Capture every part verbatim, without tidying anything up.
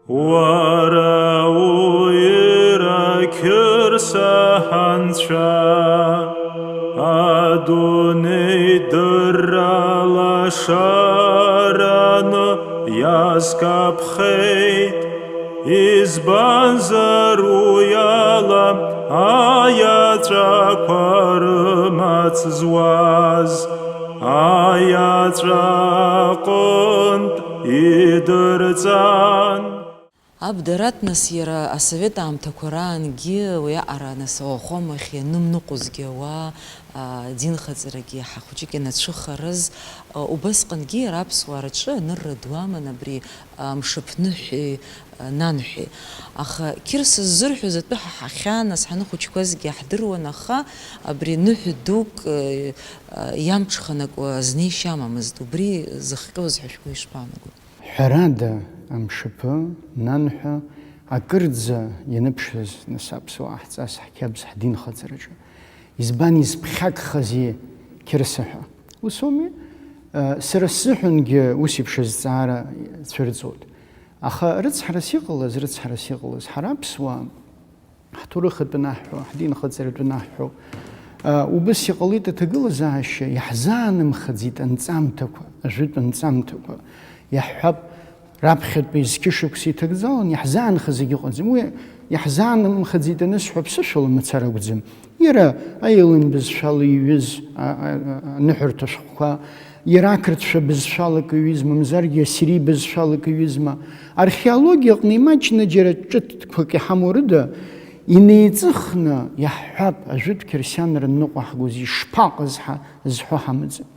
Уара уира, қьырса ҳанцәа, адунеи дырра лашараны иазкаԥхеит, избанзар уи ала аиаҵәақәа рымаҵ зуаз, аиаҵәа аҟынтә идырҵан. Аб Дараҭ, нас, иара асовет аамҭақәа раангьы уиаҟара, нас, ауахәамахь ианымныҟәозгьы ауаа, а, динхаҵарагьы иаҳа хәыҷык ианацәыхараз, а, убасҟангьы иара аԥсуаа рҿы анырра ду аман абри, а, мшаԥныҳәеи, а, нанҳәеи. Аха Қьырса ззырҳәоз атәы ҳа ҳахьаа, нас, ҳаныхәыҷқәазгьы иаҳдыруан, аха абри ныҳәа дук, а, а, иамҽханакуа азнеишьа амамызт. Убри зыхҟьоз ҳәа шәгәы ишԥаанаго? Ҳәарада, амшаԥы, нанҳәа, акырӡа ианыԥшыз, нас, аԥсуаа ҳҵас, ҳқьабз, ҳдинхаҵараҿы. Избан изԥхьагхази Қьырса ҳәа? Ус ауми? Э, сара сзыҳәангьы ус еиԥш азҵаара цәырҵуеит. Аха рыцҳарас иҟалаз, рыцҳарас иҟалаз, ҳара аԥсуаа, ҳҭоурых атәы анаҳҳәо, ҳдинхаҵара атәы анаҳҳәо, а, убыс иҟалеит аҭагылазаашьа, иаҳзаанымхаӡеит анҵамҭақәа, ажәытә анҵамҭақәа. Иаҳҳәап, раԥхьатәи зқьышықәса иҭагӡалан иаҳзаанхаз егьыҟаӡам. Уи иаҳзаанымхаӡеит анысҳәа, ԥсышәала мацара акәӡам. Иара аелын бызшәала иҩыз, а, а, а, аныҳәарҭа шәҟәқәа, иара ақырҭцәа бызшәалак иҩызма, мамзаргьы ассири бызшәалак иҩызма, археологиа аҟны имаҷны џьара ҿыцқәак иҳамоу рыда, инеиҵыхны иаҳҳәап, ажәытә қьырсианра ныҟәаҳгоз ишԥаҟаз ҳәа зҳәо ҳамаӡам.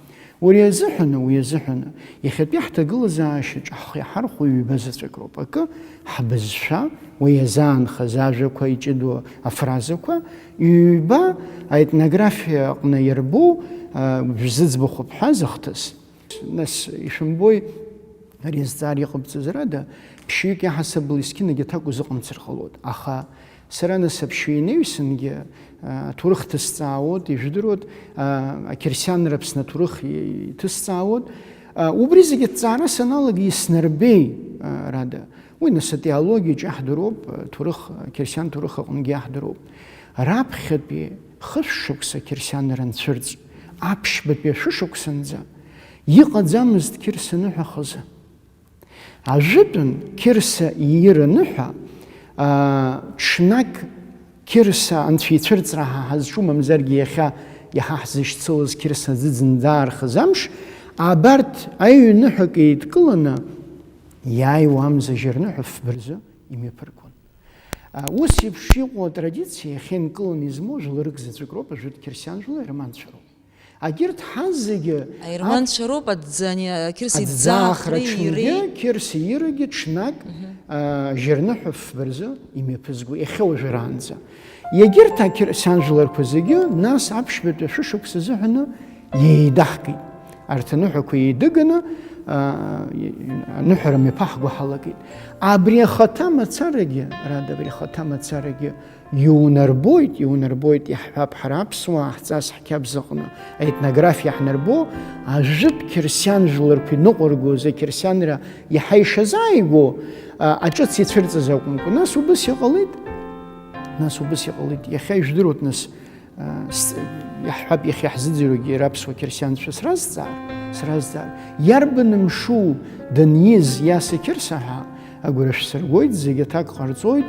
Уи азыҳәаны, уи азыҳәаны, иахьатәи ҳҭагылазаашьаҿы ҳхы иаҳархәо ҩба заҵәык роуп. Акы, ҳбызшәа, уи иазаанхаз ажәақәа иҷыдоу афразақәа, ҩба аетнографиа аҟны иарбоу, а, зыӡбахә бҳәаз ахҭыс. Нас, ишәымбои, ари азҵаара иҟабҵаз рада, ԥшьҩык иаҳасабала есқьынагьы аҭак узыҟамҵар ҟалоит. Аха сара нас аԥшьҩы инаҩсангьы, а, аҭоурых ҭысҵаауеит, ижәдыруеит, а, ақьырсианра Аԥсны аҭоурых и-, иҭысҵаауеит. А, убри зегьы аҭҵаара саналага иснарбеи, а, рада? Уи нас атеологиаҿ иаҳдыруп, аҭоурых, ақьырсиан ҭоурых аҟынгьы иаҳдыруп. Раԥхьатәи хышә шықәса ақьырсианра анцәырҵ, аԥшьбатәи ашәышықәсанӡа иҟаӡамызт Қьырса ныҳәа хазы. Ажәытәан Қьырса иира ныҳәа, аа, ҽнак Қьырса анцәицәырҵра ҳа ҳазҿу, мамзаргьы иахьа иаҳа ҳзышьцылаз Қьырса аӡы зынӡа аархыз амш, абарҭ аҩныҳәак еидкыланы иааиуа амза жьырныҳәа фба рзы имҩаԥыргон. А, ус еиԥш иҟоу атрадициа иахьа инкыланы измоу жәларык заҵәык роуп, ажәытә қьырсиан жәлар, ерманцәа роуп. Агьырҭ ҳазегьы аерманцәа роуп, аӡ-, ани, а, Қьырса аӡӡаахра иӡаахреи ҽынгьы, иреи. Қьырса ирагьы ҽнак, Мгм. а, жьырныҳәа фба рзы имҩаԥызго, иахьа уажәраанӡа. Егьырҭ ақьырсиан жәларқәа зегьы нас аԥшьбатәи ашәышықәса азыҳәаны иеидаҳкит. Арҭ аныҳәақәа еидыганы, а, аныҳәара мҩаԥаҳго ҳалагеит. Абри ахаҭа мацарагьы, рада, абри ахаҭа мацарагьы иунарбоит, иунарбоит, иаҳҳәап, ҳара аԥсуаа ҳҵас ҳқьабз аҟны аетнографиа ҳнарбо, ажәытә қьырсиан жәларқәа иныҟәыргоз ақьырсианра иаҳа ишазааигәоу, а, аҿыц ицәырҵыз акәымкәа, нас убыс иҟалеит. Нас убыс иҟалеит. Иахьа ижәдыруеит, нас, а, с-, иаҳҳәап, иахьа ҳзыӡырҩуагьы иара аԥсуа қьырсианцәа сразҵаар, сразҵаар. Иарбан мшу даниз Иаса Қьырса ҳәа агәра шәсыргоит, зегь аҭак ҟарҵоит,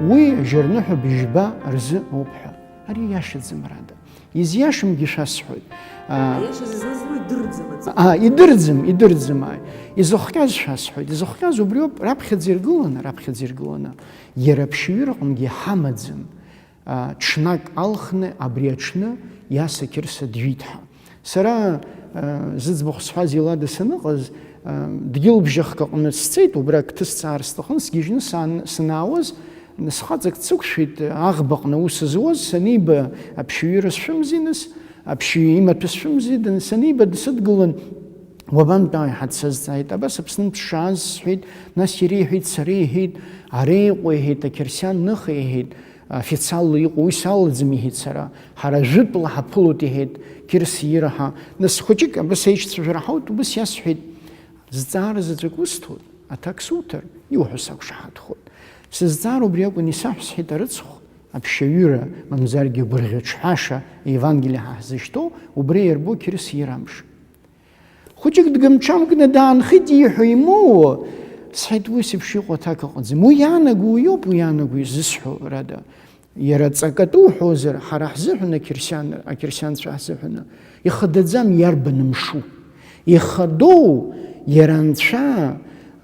уи жьырныҳәа быжьба рзы ауп ҳәа. Ари иашаӡам, рада. Изиашамгьы шәасҳәоит. А, Аиашаз излазыруа идырӡым аҵакы. А, идырӡым, идырӡым, ааи. Изыхҟьаз шәасҳәоит. Изыхҟьаз убриоуп, раԥхьаӡа иргыланы, раԥхьаӡа иргыланы. Иара аԥшьҩыраҟынгьы иҳамаӡам. А, ҽнак алхны абри аҽны Иаса Қьырса дҩит ҳәа. Сара, а, зыӡбахә сҳәаз илада саныҟаз, а, дгьылбжьахк аҟны сцеит, убра акы ҭысҵаар сҭахын, сгьежьны сан-, санаауаз, схаҵак дсықәшәеит, аӷбаҟны аус зуаз, саниба, аԥшьҩы ирызшәымзи нас, аԥшьҩы имаҭәа сшәымзи, дан-, саниба дсыдгылан, уабантәаауеи ҳәа дсазҵааит. Абас Аԥснынтә сшааз сҳәеит, нас иара иҳәеит, сара иҳәеит, ара иҟоу иҳәеит, ақьырсиан ныха иҳәеит, официалла иҟоу уи салаӡам иҳәеит сара, ҳара жәытәла ҳаԥылоит иҳәеит, Қьырса ира ҳәа. Нас хәыҷык абас аишьцәажәара ҳауит, убас иасҳәеит, зҵаара заҵәык усҭоит. Аҭак суҭар, иуҳәо сақәшаҳаҭхоит. Сызҵаара убри акәын, исаҳә сҳәеит, арыцхә, аԥшьаҩыра, мамзаргьы гәырӷьаҿҳәаша, Евангелие ҳа ҳзышьҭоу, убри иарбоу Қьырса иара амш. Хәыҷык дгымҽамкны даанхеит, ииҳәо имоуа, сҳәеит, уи сеиԥш иҟоу аҭак ыҟаӡам. Уи иаанаго уиоуп, уи иаанаго изысҳәо, рада. Иара ҵакатәы уҳәозар, ҳара ҳзыҳәан, ақьырсиан-, ақьырсианцәа ҳзыҳәаны, ихадаӡам иарбан мшу. Ихадоу иара анцәа,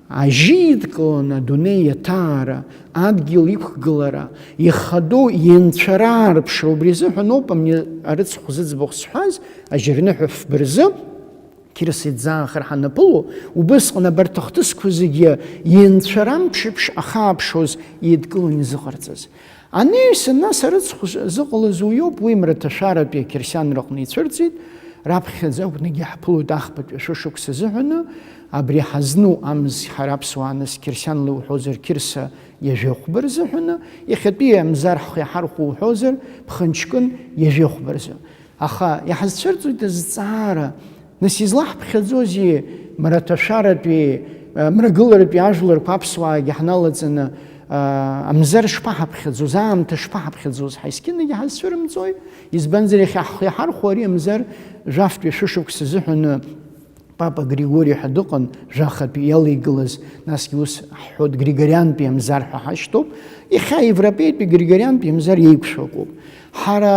ажьи идкыланы адунеи иаҭаара, адгьыл иқәгылара, ихадоу инцәараарԥшра, убри азыҳәан ауп амни арыцхә зыӡбахә сҳәаз, ажьырныҳәа фба рзы, Қьырса иӡаахар ҳанаԥыло, убысҟан абарҭ ахҭысқәа зегьы инцәарамҽеиԥш ахааԥшуаз еидкыланы изыҟарҵаз. Анаҩсан, нас, арыцхә зыҟалаз уиоуп, уи мраҭашәаратәи ақьырсианра аҟны ицәырҵит, раԥхьаӡа акәны егьаҳԥылоит ахԥатәи ашәышықәса азыҳәаны, абри ҳазну амз ҳара аԥсуаа, нас, қьырсианла уҳәозар, Қьырса ҩажәи хәба рзыҳәаны, иахьатәи амзар ҳхы иаҳархәо уҳәозар, ԥхынҷкәын ҩажәи хәба рзы. Аха иҳазцәырҵуеит азҵаара, нас излаҳԥхьаӡозеи мраҭашәаратәи, а, мрагыларатәи ажәларқәа аԥсуаагьы ҳналаҵаны, а, амзар шԥаҳаԥхьаӡоз, аамҭа шԥаҳаԥхьаӡоз, ҳаизқьынагьы ҳазцәырымҵуеи? Избанзар, иахьа ҳхы иаҳархәо ари амзар жәафтәи ашәышықәса азыҳәаны Папа Григори ҳәа дыҟан, жәахатәи иалеигалаз, насгьы ус ҳҳәоит, Григориантәи амзар ҳәа ҳашьҭоуп. Иахьа аевропеитәи Григориантәи амзар еиқәшәақәоуп. Ҳара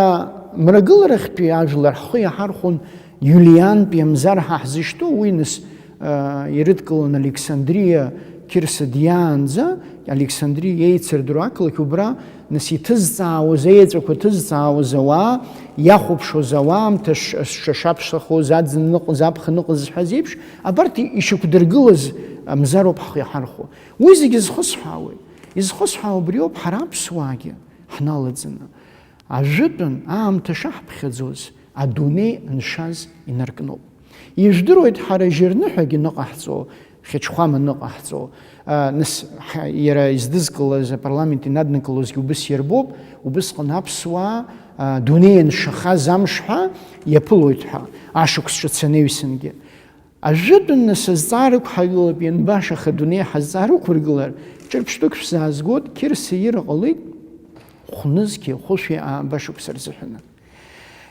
мрагыларахьтәи ажәлар ҳхы иаҳархәон Иулиантәи амзар ҳәа ҳзышьҭоу, уи нас, а, ирыдкылон Александриа Қьырса диаанӡа, Александриа еицырдыруа ақалақь, убра нас иҭызҵаауаз, аеҵәақәа ҭызҵаауаз ауаа, иахәаԥшуаз ауаамҭа ш-, сҽашаԥсахоз, аӡын ныҟәаз, аԥхын ыҟаз зҳәаз еиԥш, абарҭ ишьақәдыргылаз амзароуп ҳхы иаҳархәо. Уи зегьы зхысҳәаауеи? Изхысҳәаау убриоуп, ҳара аԥсуаагьы ҳналаӡаны, ажәытәан аамҭа шаҳԥхьаӡоз, адунеи аншаз инаркноуп. Ижәдыруеит, ҳара жьырныҳәагьы ныҟаҳҵо, Хьачхәама ныҟаҳҵо, а, нас, ҳа, иара издызкылаз, апарламент инаднакылозгьы убыс иарбоуп, убысҟан аԥсуаа, а, дунеи аншахаз амш ҳәа иаԥылоит ҳәа, ашықәс ҿыц анаҩсангьы. Ажәытәан, нас, азҵаара ықәҳагылап, ианбашахеи адунеи ҳазҵаара ықәыргылар, ҿырԥштәык шәзаазгоит, Қьырса ира ҟалеит хәнызқьи хәышәи ааба шықәса рзыҳәаны.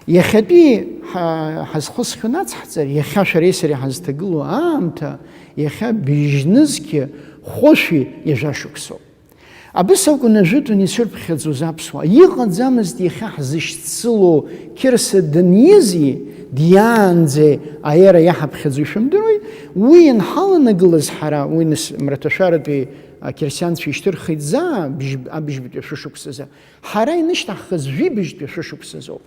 Иахьатәи ҳа-, ҳазхысхьоу нацҳҵар, иахьа шәареи сареи ҳазҭагылоу аамҭа, иахьа быжьнызқьи хәышәи ҩажәа шықәсоуп. Абас акәын ажәытәан ицәырԥхьаӡоз аԥсуаа. Иҟаӡамызт иахьа ҳзышьцылоу Қьырса данизи диаанӡеи аера иаҳаԥхьаӡо ишәымдыруеи? Уи ианҳаланагалаз ҳара, уи нас мраҭашәаратәи ақьырсианцәа ишьҭырхит заа бжь-, абыжьбатәи ашәышықәсазы. Ҳара инышьҭаҳхыз жәибжьтәи ашәышықәсазоуп.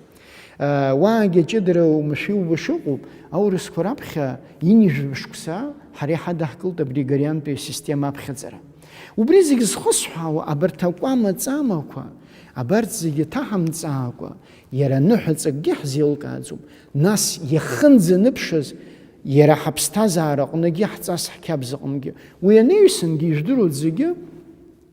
Уаагьы аҷыдара умашәа-иубаша ыҟоуп, аурысқәа раԥхьа ҩынҩажәа шықәса ҳара иҳадаҳкылт абри Григориантәи асистема аԥхьаӡара. Убри зегь зхысҳәаауа, абарҭ акәама-ҵамақәа, абарҭ зегьы ҭаҳамҵаакәа, иара аныҳәаҵакгьы ҳзеилкааӡом, нас иахынӡаныԥшыз, иара ҳаԥсҭазаара аҟныгьы, ҳҵас ҳқьабз аҟныгьы. Уи анаҩсангьы, ижәдыруеит зегьы,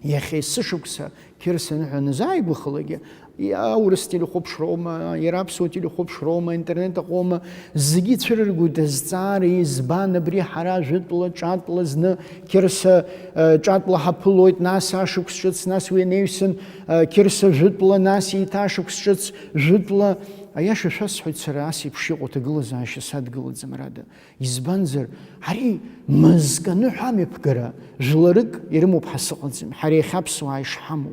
Иахьа есышықәса Қьырса аныҳәа аназааигәахалакгьы, иа-, аурыс телехәаԥшроума, иара аԥсуа телехәаԥшроума, интернет аҟоума, зегьы ицәырыргоит азҵаара, избан абри ҳара жәытәла, ҿатәла зны Қьырса, э, ҿатәла ҳаԥылоит, нас ашықәс ҿыц, нас уи анаҩсан, э, Қьырса жәытәла, нас еиҭа ашықәс ҿыц жәытәла. Аиаша шәасҳәоит, сара ас еиԥш иҟоу аҭагылазаашьа садгылаӡам, рада. Избанзар, ари мызкы аныҳәа амҩаԥгара, жәларык ирымоуп ҳәа сыҟаӡам, ҳара иахьа аԥсуаа ишҳамоу.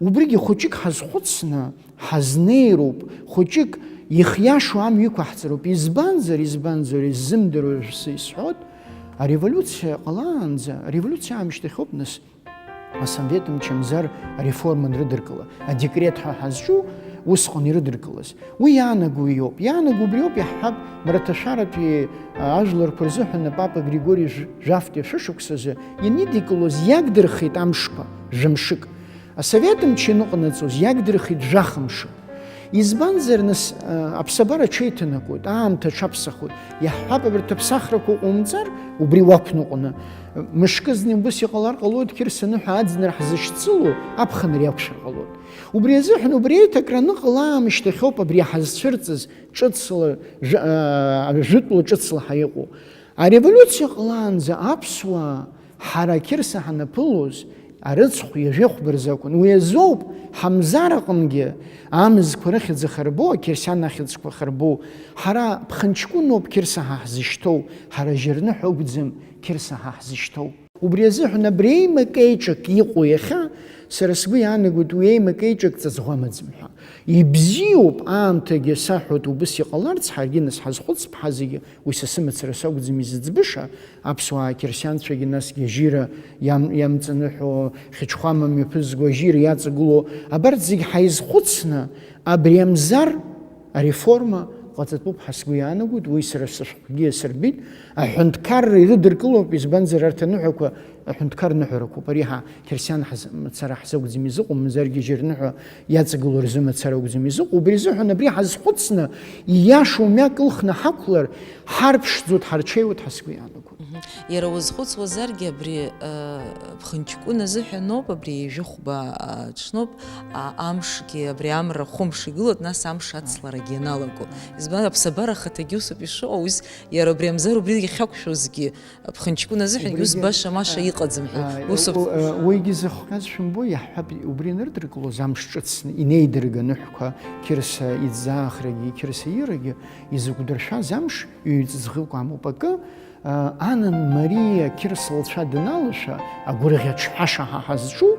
Убригьы хәыҷык ҳазхәыцны ҳазнеироуп, хәыҷык ихиашоу амҩа иқәаҳҵароуп. Избанзар, избанзар, иззымдыруа шәсы исҳәоит, ареволиуциа ҟалаанӡа, ареволиуциа аамышьҭахьоуп нас. Асовет мчымзар ареформа анрыдыркыла, адекрет ҳәа ҳазҿу усҟан ирыдыркылаз. Уи иаанаго иоуп. Иаанаго убриоуп, иаҳҳәап, мраҭашәаратәи, а, ажәларқәа рзыҳәан апапа Григори жәафтәи ашәышықәсазы ианидикылоз иагдырхеит амшқәа, жәамшык. Асовет мчы ианыҟанаҵоз иагдырхеит жәахымшык. Избанзар, нас, а, аԥсабара аҽеиҭанакуеит, аамҭа аҽаԥсахуеит. Иаҳҳәап, абарҭ аԥсахрақәа ҟоумҵар, убри уақәныҟәаны. Мышкызны убыс иҟалар ҟалоит, Қьырса аныҳәа аӡынра ҳзышьцылоу аԥхынра иақәшәар ҟалоит. Убри азыҳәан убри аиҭакра аныҟала аамышьҭахьоуп абри ҳазцәырҵыз ҿыцла, жә-, а, жәытәла ҿыцла ҳаиҟоу. Ареволиуциа ҟалаанӡа аԥсуаа Ҳара ақьырса ҳанаԥылоз, арыцхә ҩажәи хәба рзы акәын. Уи азоуп, ҳамзар аҟынгьы, амзқәа рыхьӡ ахырбоу, ақьырсиан ахьӡқәа ахырбоу, ҳара ԥхынҷкәыноуп қьырса ҳа ҳзышьҭоу, ҳара жьырныҳәа акәӡам қьырса ҳа ҳзышьҭоу. Убри азыҳәан абри еимакеиҿак иҟоу иахьа, сара сгәы иаанагоит, уи еимакеиҿак ҵаҵӷәы амаӡам ҳәа. Ибзиоуп, аамҭагьы саҳәоит, убыс иҟаларц, ҳаргьы нас ҳазхәыцп ҳазегьы, уи са сымацара сакәӡам изыӡбыша, аԥсуаа ақьырсианцәагьы насгьы ажьира иам-, иамҵаныҳәо, Хьычхәама мҩаԥызго ажьира иаҵагылоу, абарҭ зегь ҳаизхәыцны, абри амзар ареформа ҟаҵатәуп ҳәа сгәы иаанагоит, уи сара сышәҟәгьы иасырбеит, аҳәынҭқарра ирыдыркылоуп, избанзар арҭ аныҳәақәа аҳәынҭқар ныҳәарақәоуп, ари ҳа қьырсиан ҳаз-, мацара ҳзакәӡам изыҟоу, мамзаргьы жьырныҳәа иаҵагылоу рзы мацара акәӡам изыҟоу, убри азыҳәан абри ҳазхәыцны, ииашоу мҩак ылхны ҳақәлар, ҳарԥшӡоит, ҳарҽеиуеит ҳәа сгәы иаанагоит. Мгм. Иара узхәыцуазаргьы абри, э, ԥхынҷкәын азыҳәаноуп, абри ҩажәи хәба, а, ҽноуп, а, амшгьы, абри амра хәымш игылоит, нас амш ацларагьы ианалаго. Избан, аԥсабара ахаҭагьы усоуп ишыҟоу, ус иара абри амзар убри иахьақәшәозгьы, ԥхынҷкәын азыҳәангьы ус убригьы, баша-маша а, иҟаӡам ҳәа. А, Усоуп. У-, у-, уигьы зыхҟьаз шәымбои, иаҳҳәап, убри анырдыркылоз амш ҿыцны инеидырганы ҳәқәа, қьырса иӡаахрагьы, қьырса ирагьы изықәдыршәаз амш ҩ-ҵәҵӷьык амоуп акы, а, Анан Мариа қьырса лцәа даналашәа, агәырӷьаҿҳәаша ҳа ҳазҿу,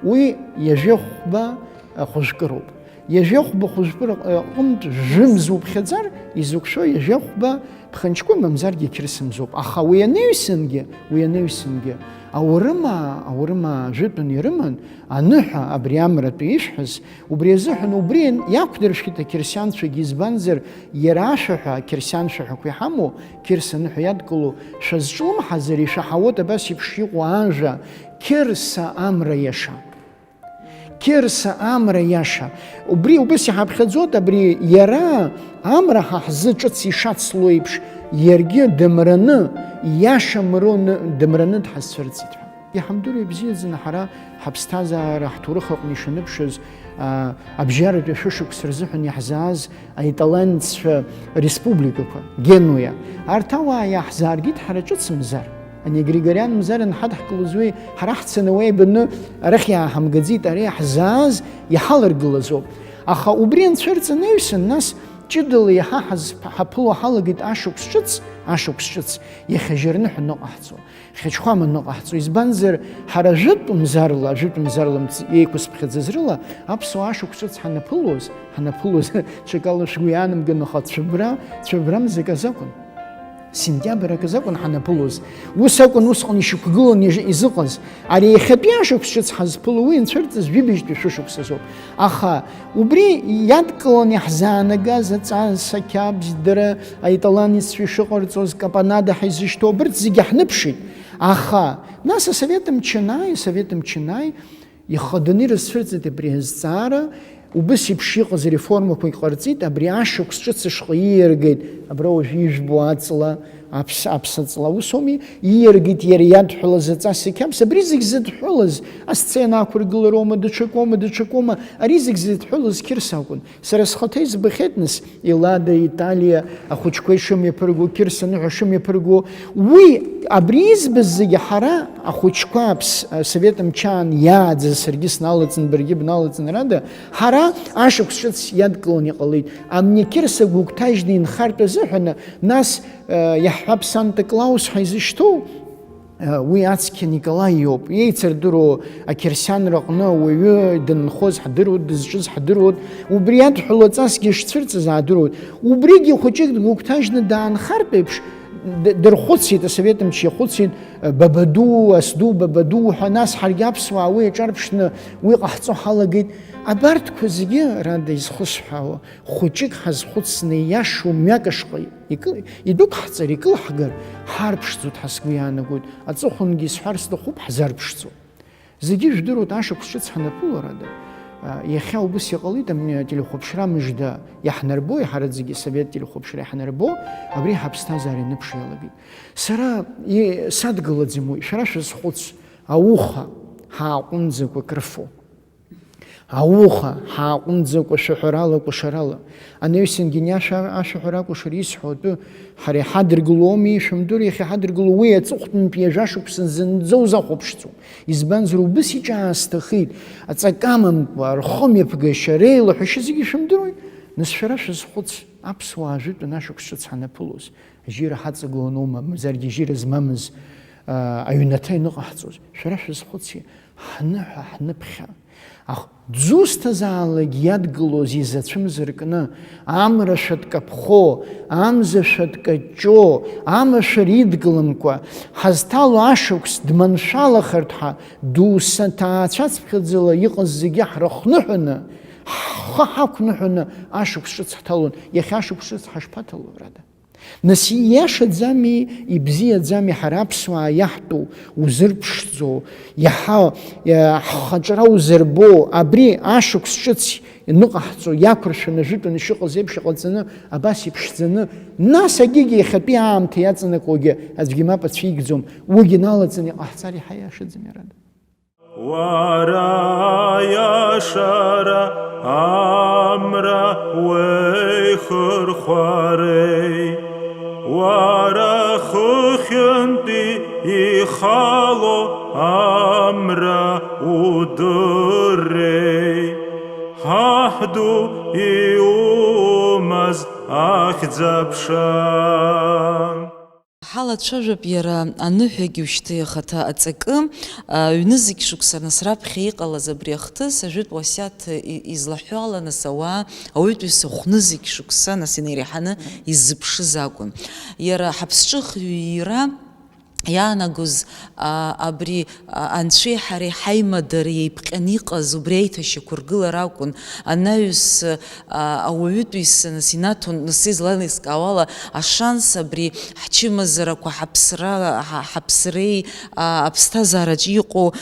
уи ҩажәи хәба, а, хәыжәкыроуп. Ҩажәи хәба хәыжәкыра, а, ҟынтә жәымз уԥхьаӡар, изықәшәо ҩажәи хәба ԥхынҷкәын мамзаргьы қьырса мзоуп. Аха уи анаҩсангьы, уи анаҩсангьы, аурымаа, аурымаа жәытәын ирыман, аныҳәа абри амратәы ишәҳәаз, убри азыҳәан убри иақәдыршәеит ақьырсианцәагьы, избанзар, иара ашәаҳәа, ақьырсиан шәаҳәақәа иҳамоу, қьырса аныҳәа иадкылоу, шәазҿлымҳазар, ишәаҳауеит абас еиԥш иҟоу ажәа, қьырса амра иаша. Қьырса амра иаша. Убри убас иҳаԥхьаӡоит, абри иара амра ҳа ҳзы ҿыц ишацло еиԥш, иаргьы дымраны, иаша мроны, дымраны дҳазцәырҵит ҳәа. Иҳамдыруа ибзиаӡаны ҳара ҳаԥсҭазаара, ҳҭоурых аҟны ишаныԥшыз, а, абжьаратәи ашәышықәса рзыҳәан иаҳзааз аиталанццәа республикақәа, Генуиа. Арҭ ауаа иаҳзааргеит ҳара ҿыц мзар. Ани агригориан мзар анҳадҳкылоз уи ҳара ҳцаны уеибаны арахь иааҳамгаӡеит, ара иаҳзааз иҳаларгылазоуп. Аха убри анцәырҵанаҩсан, нас ҷыдала иаҳа ҳаз-, ҳаԥыло ҳалагеит ашықәс ҿыц, ашықәс ҿыц, иахьа Жьырныҳәа ныҟаҳҵо. Хьачхәама ныҟаҳҵо, избанзар, ҳара жәытә мзарла, жәытә мзарла мц-, еиқәызԥхьаӡаз рыла, аԥсуаа ашықәс ҿыц ҳанаԥылоз, ҳанаԥылоз, ҽакала шәгәы иаанамган, аха цәыббра, цәыббра мзак азакәын. Сентиабр акы азакәын ҳанаԥылоз. Ус акәын усҟан ишьақәгыланы иж-, изыҟаз. Ари иахьатәи ашықәс ҿыц ҳазԥыло уи анцәырҵыз жәибжьтәи шәышықәсазоуп. Аха убри иадкыланы иаҳзаанагаз аҵас, ақьабз, дара аиталанеццәа ишыҟарҵоз, капанада ҳәа изышьҭоу, абырҭ зегьы ҳныԥшит. Аха, нас асовет мчы анааи, асовет мчы анааи, ихаданы ирызцәырҵит абри азҵаара, убыс еиԥш иҟаз ареформақәагь ҟарҵеит, абри ашықәс ҿыц ашҟа ииаргеит, абра уажәы ижәбо аҵла, аԥс-, аԥсаҵла усоуми, ииаргеит иара иадҳәалаз аҵас ақьабз, абри зегь зыдҳәалаз, асцена ақәыргылароума, даҽакоума, даҽакоума, ари зегь зыдҳәалаз қьырса акәын. Сара схаҭа избахьеит, нас, Елада, Италиа, ахәыҷқәа ишымҩаԥырго, қьырса аныҳәа шымҩаԥырго. Уи, абри избаз зегьы ҳара, ахәыҷқәа, аԥс-, асовет мчы аан иааӡаз, саргьы сналаҵан, баргьы бналаҵан, рада, ҳара ашықәс ҿыц иадкыланы иҟалеит. Амни ақьырса гәыгәҭажьны инхартә азыҳәаны, нас, э, иаҳҳәап, Санта Клаус ҳәа изышьҭоу, Уи ацқьа Николаи иоуп. Иеицырдыруа ақьырсианра аҟны ауаҩы данынхоз ҳдыруеит, дызҿыз ҳдыруеит. Убри адҳәалаҵасгьы шцәырҵыз аадыруеит. Убригьы хәыҷык дгәыгәҭажьны даанхартә еиԥш, д-, дырхәыцит, асовет мчы иахәыцит, Бабаду, Асду, Бабаду ҳәа, нас ҳаргьы аԥсуаа уи аҿарԥшны уи ҟаҳҵо ҳалагеит. Абарҭқәа зегьы, рада, изхысҳәаауа, хәыҷык ҳазхәыцны ииашоу мҩак ашҟа икы-, идәықәҳҵар, икылҳгар, ҳарԥшӡоит ҳәа сгәы иаанагоит. Аҵыхәангьы исҳәар сҭахуп, ҳзарԥшӡом. Зегьы ижәдыруеит, ашықәс ҿыц ҳанаԥыло, рада, а, иахьа убыс иҟалеит, амни ателехәаԥшра мыжда иаҳнарбо, иаҳараӡагьы асовет телехәаԥшра иаҳнарбо, абри ҳаԥсҭазаара ианыԥшуа иалагеит. Сара и-, садгылаӡам уи, шәара шәазхәыц, ауха ҳааҟәымҵӡакәа крыфо. Ауха ҳааҟәымҵӡакәа шәаҳәарала, кәашарала. Анаҩсангьы ани ашәа-, ашәаҳәара акәашара исҳәо атәы ҳара иҳадыргыломи, ишәымдыруеи, иахьа иҳадыргыло уи аҵыхәтәантәи ҩажәа шықәса зынӡа узахәаԥшӡом. Избанзар, убыс иҿаасҭахеит, аҵак амамкәа, рхы мҩаԥгашьа, реилаҳәашьа зегьы шәымдыруеи? Нас шәара шәазхәыц, аԥсуаа жәытәан ашықәс ҿыц ҳанаԥылоз, ажьира ҳаҵагыланоума, мамзаргьы ажьира змамыз, аа, аҩнаҭа ианыҟаҳҵоз, шәара шәазхәыци, ҳныҳәа, ҳныԥхьа. Аха дзусҭазаалакь иадгылоз изацәымзаркны, амра шәа дкаԥхо, амза шәа дкаҷҷо, амашәыр идгыламкәа, ҳазҭало ашықәс дманшәалахартә ҳәа, доусы ҭаацәацыԥхьаӡала иҟаз зегьы ҳрыхныҳәаны, ҳхы ҳақәныҳәаны ашықәс ҿыц ҳҭалон, иахьа ашықәс ҿыц ҳашԥаҭало, рада? Нас ииашаӡами, ибзиаӡами ҳара аԥсуаа иаҳтәу, узырԥшӡо, иаҳа, иа-, ҳхаҿра узырбо, абри ашықәс ҿыц иныҟаҳҵо, иақәыршәаны ажәытәан ишыҟаз еиԥш иҟаҵаны, абас иԥшӡаны, нас агьигьы иахьатәи аамҭа иаҵанакуагьы аӡәгьы мап ацәигӡом, уигьы налаҵаны иҟаҳҵар иҳаиашаӡами, рада? Уара аиашара амра уеихырхәарей, уара хыхьынтәи ихало амра удыррей, ҳаҳду иумаз ахьӡ-аԥша. Ҳалацәажәап иара аныҳәагьы ушьҭа ихаҭа аҵакы, а, ҩнызқь шықәса нас раԥхьа иҟалаз абри ахҭыс, ажәытә уасиаҭ и-, излаҳәо ала, нас ауаа, ауаҩытәыҩса хәнызқь шықәса нас инареиҳаны иззыԥшыз акәын. Иара ҳаԥсҿыхҩы иира иаанагоз, а, абри, а, анцәеи ҳареи ҳаимадара еиԥҟьаны иҟаз убри аиҭашьақәыргылара акәын, анаҩс, а, ауаҩытәыҩса нас инаҭон, нас излалыскаауала, ашанс абри ҳчымазарақәа, ҳаԥсра, ҳа-, ҳаԥсреи, а, аԥсҭазаараҿы иҟоу, м,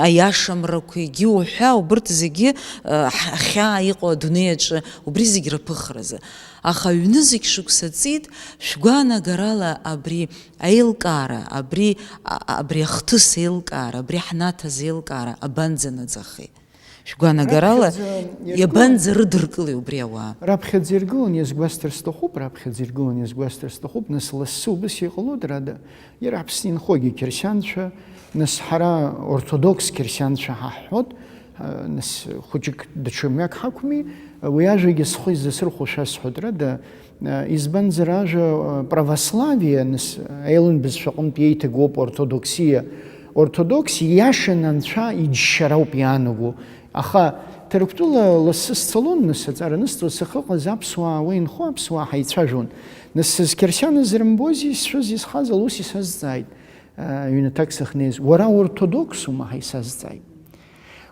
аиашамрақәа, егьи уҳәа, убырҭ зегьы, а, ҳ-, хьаа иҟоу адунеи аҿы убри зегь рыԥыхразы. Аха ҩнызқь шықәса ҵит, шәгәаанагарала абри аилкаара, абри, а, абри ахҭыс еилкаара, абри ҳнаҭаз еилкаара абанӡанаӡахеи? Шәгәаанагарала, раԥхьаӡа иргылан, иабанӡарыдыркылеи убри ауаа? Раԥхьаӡа иргылан, иазгәасҭар сҭахуп, раԥхьаӡа иргылан, иазгәасҭар сҭахуп, нас лассы убыс иҟалоит, рада, иара Аԥсны инхогьы қьырсианцәа, нас ҳара ортодокс қьырсианцәа ҳаҳҳәот, а, нас хәыҷык даҽа мҩак ҳақәми, уи ажәагьы схы изасырхәо шәасҳәот, рада, Избанзар, ажәа православие, нас, аелын бызшәаҟынтә иеиҭагоуп ортодоксиа. Ортодокс ииашаны анцәа иџьшьара ауп иаанаго. Аха Ҭырқәтәыла лассы сцалон, нас, аҵара анысҵо, сахьыҟаз аԥсуаа, уа инхо аԥсуаа ҳаицәажәон. Нас сызқьырсианыз рымбози, сшәызи схаз ала ус исазҵааит. Ҩнаҭак сахьнеиз, уара ортодоксума ҳәа исазҵааит.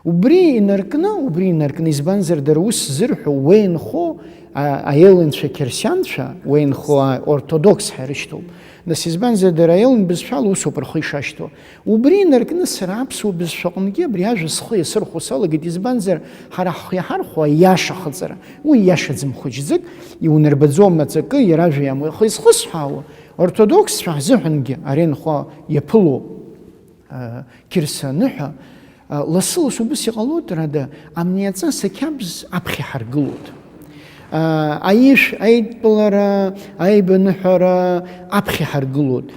Убри инаркны, убри инаркны, избанзар, дара ус зырҳәо, уеинхо, а, аелынцәа қьырсианцәа, уеинхо, а, ортодокс ҳәа ирышьҭоуп. Нас, избанзар, дара аелын бызшәала усоуп рхы ишашьҭоу. Убри инаркны сара аԥсуа бызшәаҟынгьы абри ажәа схы иасырхәо салагеит, избанзар, ҳара ҳхы иаҳархәо аиаша ахыҵра. Уи иашаӡам хәыҷӡак, иунарбаӡом аҵакы, иара ажәа иамоу. Аха изхысҳәаауа, ортодоксцәа ҳзыҳәангьы ари анхо иаԥылоуп. Қьырса аныҳәа, лассы-лассы убыс иҟалоит, рада, амни аҵас ақьабз аԥхьа иҳаргылоит. Аишә, аидтәалара, аибаныҳәара аԥхьа иҳаргылоит.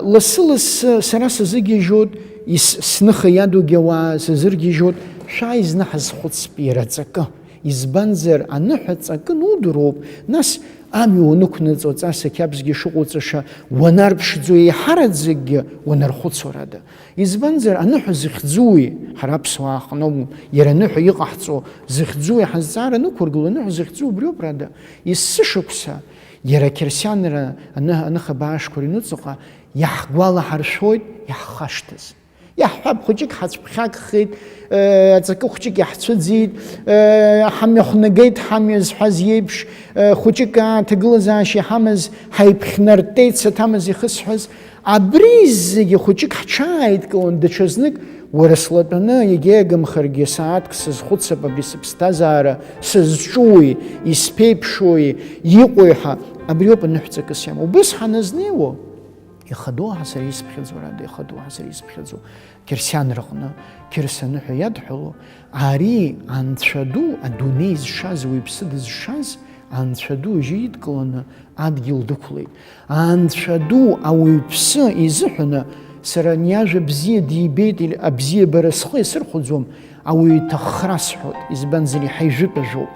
Лассы-лассы сара сазыгьежьуеит, ис-, сныха иадугьы ауаа сазыргьежьуеит, шәааи зны ҳазхәыцп иара аҵакы. Избанзар, аныҳәа ҵакы нудыроуп, нас амҩа уанықәнаҵо, аҵас ақьабзгьы шыҟоуҵаша уанарԥшӡо, еиҳараӡакгьы уанархәыцуа, рада. Избанзар, аныҳәа зыхьӡуи, ҳара аԥсуаа ҳҟноуп, иара аныҳәа иҟаҳҵо зыхьӡуи ҳазҵаара нықәыргыло, аныҳәа зыхьӡу убриоуп, рада. Есышықәса иара ақьырсианра аны-, аныхабаа ашқәа рыҩныҵҟа иаҳгәалаҳаршәоит иаҳхашҭыз. Иаҳҳәап, хәыҷык ҳацәԥхьагхеит, э, аҵакы хәыҷык иаҳцәыӡит, э, ҳамҩахәнагеит, ҳамҩа зҳәаз иеиԥш, э, хәыҷык, аа, ҭагылазаашьа иҳамаз, ҳаиԥхьнартәеит, саҭамыз ихысҳәаз. Абри зегьы хәыҷык ҳҽааидкылан, даҽазнык, уара слатәаны, егьа иагымхаргьы, сааҭк сазхәыцып абри сыԥсҭазаара, сызҿуи, исԥеиԥшуи, иҟои ҳәа, абриоуп аныҳәҵакыс иамоу. Убыс ҳаназнеиуа, Ихадоу ҳа сара исыԥхьаӡо, рада, ихадоу ҳа сара исыԥхьаӡо, қьырсианраҟны, қьырсианы ҳәа иадҳәало, ари анцәа ду, адунеи зшаз, ауаҩԥсы дызшаз, анцәа ду ижьы идкыланы адгьыл дықәлеит. Анцәа ду ауаҩԥсы изыҳәаны сара ани ажәа бзиа дибеит, или абзиабара схы иасырхәаӡом, ауаҩы иҭаххра сҳәоит, избанзар, иаҳа ижәытә ажәоуп.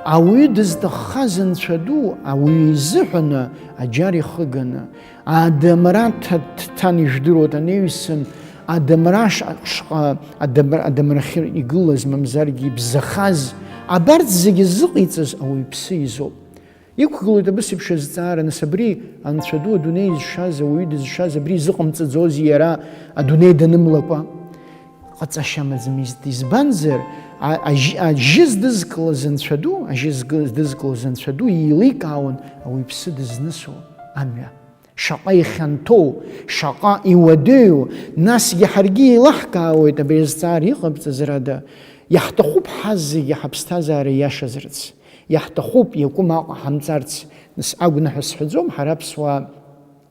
Ауаҩы дызҭаххаз анцәа ду, ауаҩы изыҳәаны аџьар ихыганы, адамра ҭа-, ҭан ижәдыруеит, анаҩсан адамра ш-, шҟа, адамра-, адамрахьы игылаз, мамзаргьы ибзахаз, абарҭ зегьы зыҟаиҵаз ауаҩԥсы изоуп. Иқәгылоит абыс еиԥш азҵаара, нас абри анцәа ду адунеи зшаз, ауаҩы дызшаз, абри изыҟамҵаӡозеи иара адунеи данымлакәа? Ҟаҵашьа амаӡам, из-, избанзар, а-, ажьы, ажьы здызкылаз анцәа ду, ажьы згы-, здызкылаз анцәа ду еиликаауан ауаҩԥсы дызнысуа амҩа. Шаҟа ихьанҭоу, шаҟа иуадаҩу, насгьы ҳаргьы еилаҳкаауеит абри азҵаара иҟабҵаз, рада, иаҳҭахуп ҳазегьы ҳаԥсҭазаара иашазарц. Иаҳҭахуп иакәым Аҟәа ҳамҵарц. Нас агәнаҳа сҳәаӡом, ҳара аԥсуаа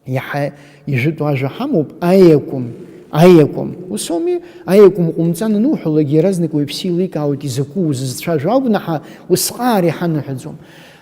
иаҳа ижәытәу ажәа ҳамоуп, аиакәым, аиакәым. Ус ауми? Аиакәым ҟоумҵан ануҳәалак, иаразнак уаҩԥсы еиликаауеит изакәу узызцәажәо агәнаҳа, усҟар иҳанаҳәаӡом.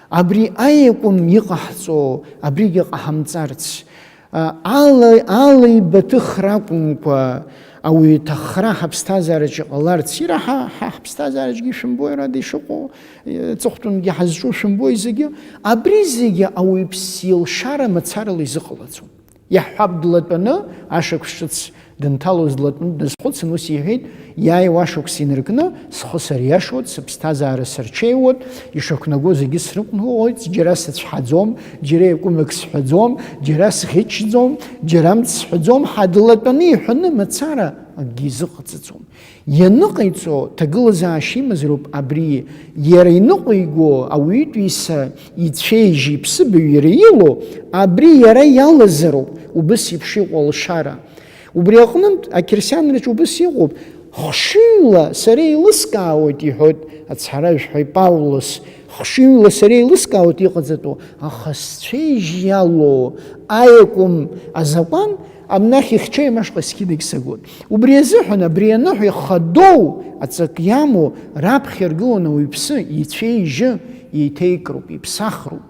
Абри аиакәым иҟаҳҵо, абригьы ҟаҳамҵарц. А, ала, ала ибаҭыхра акәымкәа, ауаҩы иҭаххра ҳаԥсҭазаараҿ иҟаларц, ира ҳа, ҳа ҳаԥсҭазаараҿгьы шәымбои, рада, ишыҟоу, э, ҵыхәтәантәгьы ҳазҿу шәымбои зегьы, абри зегьы ауаҩԥсы илшара мацарала изыҟалаӡом. Иаҳҳәап, длатәаны, ашықәс ҿыц дынҭалоз длатәаны дназхәыцын, ус иҳәеит, иааиуа ашықәс инаркны, схы сариашоит, сыԥсҭазаара сырҽеиуеит, ишақәнаго зегьы срықәныҟәоит, џьара сыцәҳаӡом, џьара иакәымак сҳәаӡом, џьара сӷьычӡом, џьара амц сҳәаӡом ҳәа длатәаны иҳәаны мацара акгьы изыҟаҵаӡом. Ианыҟаиҵо ҭагылазаашьа имазароуп абри, иара иныҟәиго ауаҩытәыҩса ицәеижь иԥсыбаҩ иара илоу, абри иара иалазароуп, убыс еиԥш иҟоу алшара. Убри аҟнытә, ақьырсианраҿ убыс иҟоуп, хшыҩла сара еилыскаауеит, иҳәоит ацҳаражәҳәаҩ Павлос, хшыҩла сара еилыскаауеит иҟаҵатәу, аха сцәеижь иалоу аиакәым азакәан абнахь ихчеим ашҟа сқьынагь сагоит. Убри азыҳәан абри аныҳәа ихадоу аҵак иамоу раԥхьа иргыланы ауаҩԥсы ицәеижьы еиҭеикроуп, иԥсахроуп.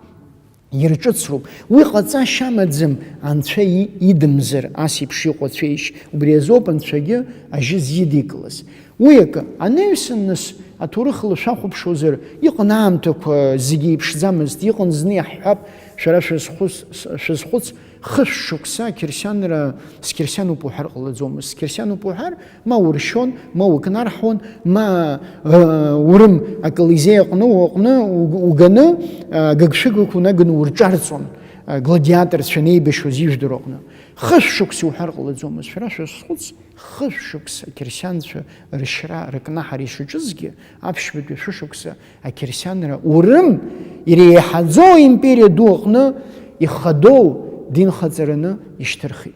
Ирҿыцроуп. Уи ҟаҵашьа амаӡам, анцәа и-, идымзар, ас еиԥш иҟоу ацәеижь. Убри азоуп анцәагьы ажьы зидикылаз. Уи акы, анаҩсан нас, аҭоурых ала шәахәаԥшуазар, иҟан аамҭақәа зегьы еиԥшӡамызт, иҟан зны иаҳҳәап, шәара шәазхәыц-, шәазхәыц, хышә шықәса ақьырсианра, сқьырсиануп уҳәар ҟалаӡомызт. Сқьырсиануп уҳәар, ма уршьон, ма укнарҳуан, ма, э, урым аколизеи аҟны, уаҟны уг-, уганы, э, гыгшәыгақәа унаганы урҿарҵон, э, гладиаторцәа неибашьуаз ижәдыруа аҟны. Хышә шықәса уҳәар ҟалаӡомызт, шәара шәазхәыц, хышә шықәса ақьырсианцәа рышьра, рыкнаҳара ишаҿызгьы, аԥшьбатәи шәышықәса ақьырсианра урым иреиҳаӡоу аимпериа ду аҟны ихадоу динхаҵараны ишьҭырхит.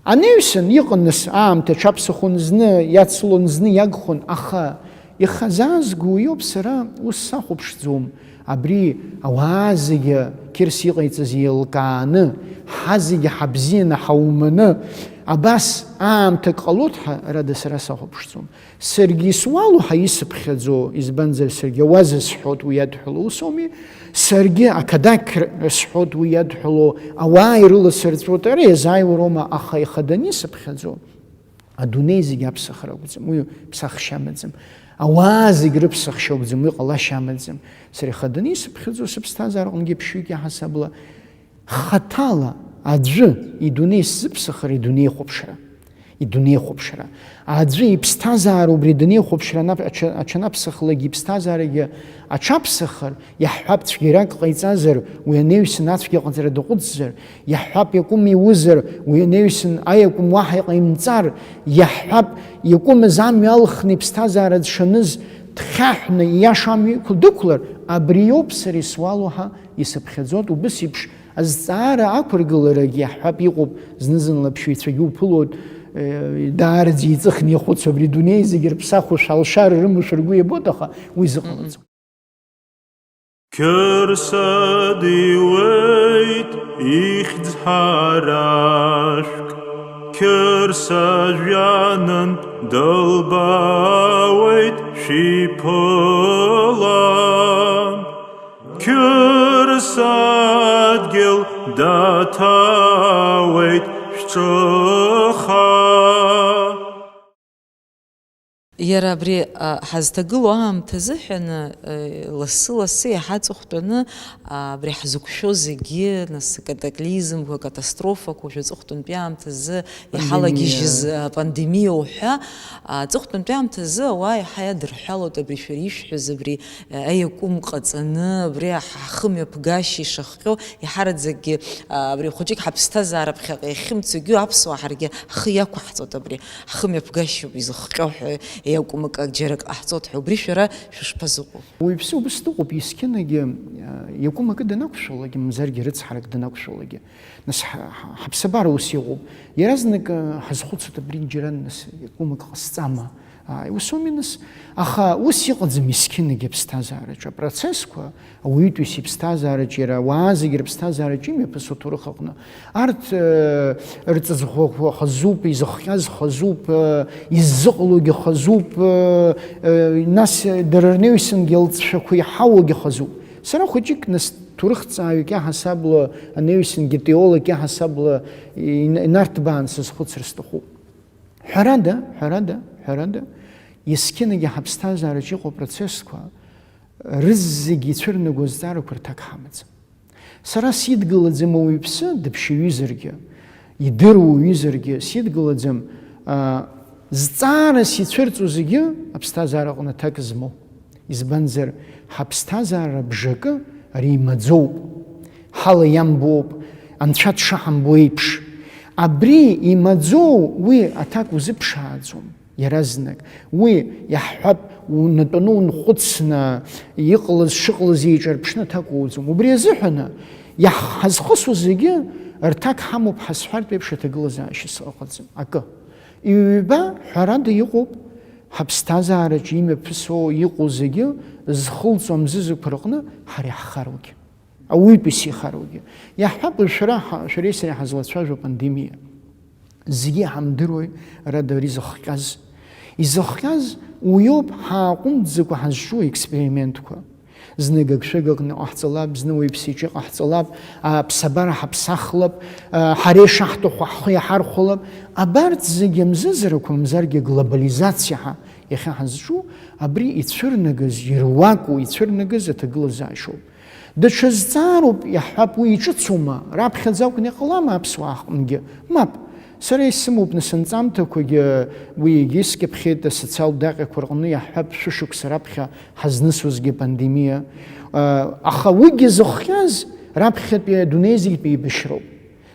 Анаҩсан иҟан нас аамҭа аҽаԥсахуан, зны иацлон, зны иагхон, аха ихазаазго уиоуп, сара ус сахәаԥшӡом. Абри ауаа зегьы қьырс иҟаиҵаз еилкааны, ҳа зегьы ҳабзианы ҳауманы, абас аамҭак ҟалоит ҳәа, рада, сара сахәаԥшӡом. Саргьы исуалу ҳәа исыԥхьаӡо, избанзар, саргьы ауаза сҳәоит уи иадҳәало, ус ауми? Саргьы ақадақь сҳәоит уи иадҳәало, ауаа ирыласырҵәоит, ара иазааиуароума, аха ихаданы исыԥхьаӡо, адунеи зегь аԥсахра акәӡам, уи ԥсахшьа амаӡам. Ауаа зегь рыԥсахшьа акәӡам, уи ҟалашьа амаӡам. Сара ихаданы исыԥхьаӡо сыԥсҭазаараҟынгьы ԥшьҩык иаҳасабала, хаҭала аӡәы идунеи сзыԥсахыр, идунеихәаԥшра. Идунеихәаԥшра. Аӡәы иԥсҭазаара убри адунеихәаԥшра анап-, аҽа-, аҽанаԥсахлакгьы иԥсҭазаарагьы аҽаԥсахыр, иаҳҳәап, цәгьарак ҟаиҵазар, уи анаҩсан ацәгьа ҟаҵара даҟәыҵзар, иаҳҳәап, иакәым иузар, уи анаҩсан аиакәым уаҳа иҟаимҵар, иаҳҳәап, иакәымыз амҩа алхны иԥсҭазаара дшаныз дхьаҳәны ииаша амҩа иқәла дықәлар, абри иоуп сара исуалу ҳәа исыԥхьаӡоит, убыс еиԥш азҵаара ақәыргыларагь иаҳҳәап, иҟоуп, зны-зынла аԥшьаҩцәагьы уԥылоит, э, даараӡа еиҵыхны ихәыцуа, абри адунеи зегьы рыԥсахуашәа алшара рымоушәа ргәы иабоит, аха уи зыҟалаӡом. Қьырса диуеит ихьӡ ҳарашәк, Қьырса жәҩанынтә дылбаауеит шәиԥылан, Қьырса адгьыл даҭаауеит шәҿыха. Иара абри, а, ҳазҭагылоу аамҭазы ҳәаны, э, лассы-лассы иаҳа аҵыхәтәаны, а, абри ҳзықәшәо зегьы, нас, акатаклизмқәа, акатастрофақәа, уажәы аҵыхәтәантәи аамҭазы иҳалагьежьыз, пандемиа, а, пандемиа уҳәа, а, аҵыхәтәантәи аамҭазы ауаа иаҳа иадырҳәалоит абри шәара ишәҳәаз, абри, э, аиакәым ҟаҵаны, абри ҳ-, ҳхымҩаԥгашьа ишахҟьо, иҳараӡакгьы, а, абри хәыҷык ҳаԥсҭазаара ԥхьаҟа иахьымцогьы аԥсуаа ҳаргьы ҳхы иақәаҳҵоит абри. Ҳхымҩаԥгашьоуп изыхҟьо ҳәа, иакәым акы џьарак ҟаҳҵоит ҳәа, убри шәара шәышԥазыҟоу? Уаҩԥсы убыс дыҟоуп, есқьынагьы, а, иакәым акы данақәшәалакгьы, мамзаргьы рыцҳарак данақәшәалакгьы. Нас ҳа-, ҳа-, ҳаԥсабара ус иҟоуп. Иаразнак, а, ҳазхәыцуеит, абри џьара, нас, иакәым акы ҟасҵама? Ааи, ус ауми, нас? Аха ус иҟаӡам есқьынагьы аԥсҭазаараҿы. Апроцессқәа, ауаҩытәыҩса иԥсҭазаараҿы, иара ауаа зегьы рыԥсҭазаараҿы имҩаԥысуа аҭоурых аҟны. Арҭ, э, рҵыҵӷәақәа хазуп, изыхҟьаз хазуп, э, иззыҟалогьы хазуп, э, э, нас дара рнаҩсангьы алҵшәақәа иҳауагьы хазуп. Сара хәыҷык, нас, ҭоурыхҭҵааҩык иаҳасабала, анаҩсангьы теолог иаҳасабала ин-, инарҭбаан сазхәыцыр сҭахуп. Ҳәарада, ҳәарада, ҳәарада, есқьынагьы ҳаԥсҭазаараҿ иҟоу апроцессқәа рызегьы ицәырнаго азҵаарақәа рҭак ҳамаӡам. Сара сидгылаӡам ауаҩԥсы дыԥшьаҩызаргьы, идыруа уаҩызаргьы сидгылаӡам, а, зҵаарас ицәырҵуа зегьы аԥсҭазаара аҟны аҭак змоу. Избанзар, ҳаԥсҭазаара бжакы ари имаӡоуп. Ҳала иамбоуп, анцәа дшаҳамбо еиԥш. Абри имаӡоу уи аҭак узыԥшааӡом. Иаразнак уи иаҳҳәап, унатәаны унхәыцны, иҟалаз шыҟалаз еиҿарԥшны аҭак уоуӡом. Убри азыҳәаны, иаҳ-, ҳазхысуа зегьы рҭак ҳамоуп ҳазҳәартә еиԥш аҭагылазаашьа сыҟаӡам. Акы. Ҩба, ҳәарада, иҟоуп, ҳаԥсҭазаараҿы имҩаԥысуа иҟоу зегьы зхылҵуа амзызқәа рҟны ҳара иаҳхароугьы. Ауаҩытәыҩса ихароугьы. Иаҳҳәап, шәара ҳа-, шәареи сареи ҳазлацәажәо апандемиа. Зегьы иҳамдыруеи, ара, дара изыхҟьаз? Изыхҟьаз уиоуп ҳааҟәымҵӡакәа ҳазҿу аекспериментқәа. Зны гыгшәыгаҟны иҟаҳҵалап, зны уаҩԥсеиҿы иҟаҳҵалап, аԥсабара ҳаԥсахлап, а, ҳара ишаҳҭаху ҳхы иаҳархәалап. Абарҭ зегьы амзызрақәа, мамзаргьы аглобализациа ҳәа иахьа ҳазҿу, абри ицәырнагаз, ируаку ицәырнагаз аҭагылазаашьоуп. Даҽа зҵаароуп, иаҳҳәап, уи иҿыцума, раԥхьаӡа акәны иҟалама аԥсуаа ҳҟынгьы? Мап. Сара исымоуп, нас, анҵамҭақәагьы, уи егьыс кьыԥхьеит, асоциалтә даҟьақәа рҟны, иаҳҳәап, шәышықәса раԥхьа ҳазнысуазгьы апандемиа. Аха уигьы зыхҟьаз раԥхьатәи адунеи зегьтәи еибашьроуп.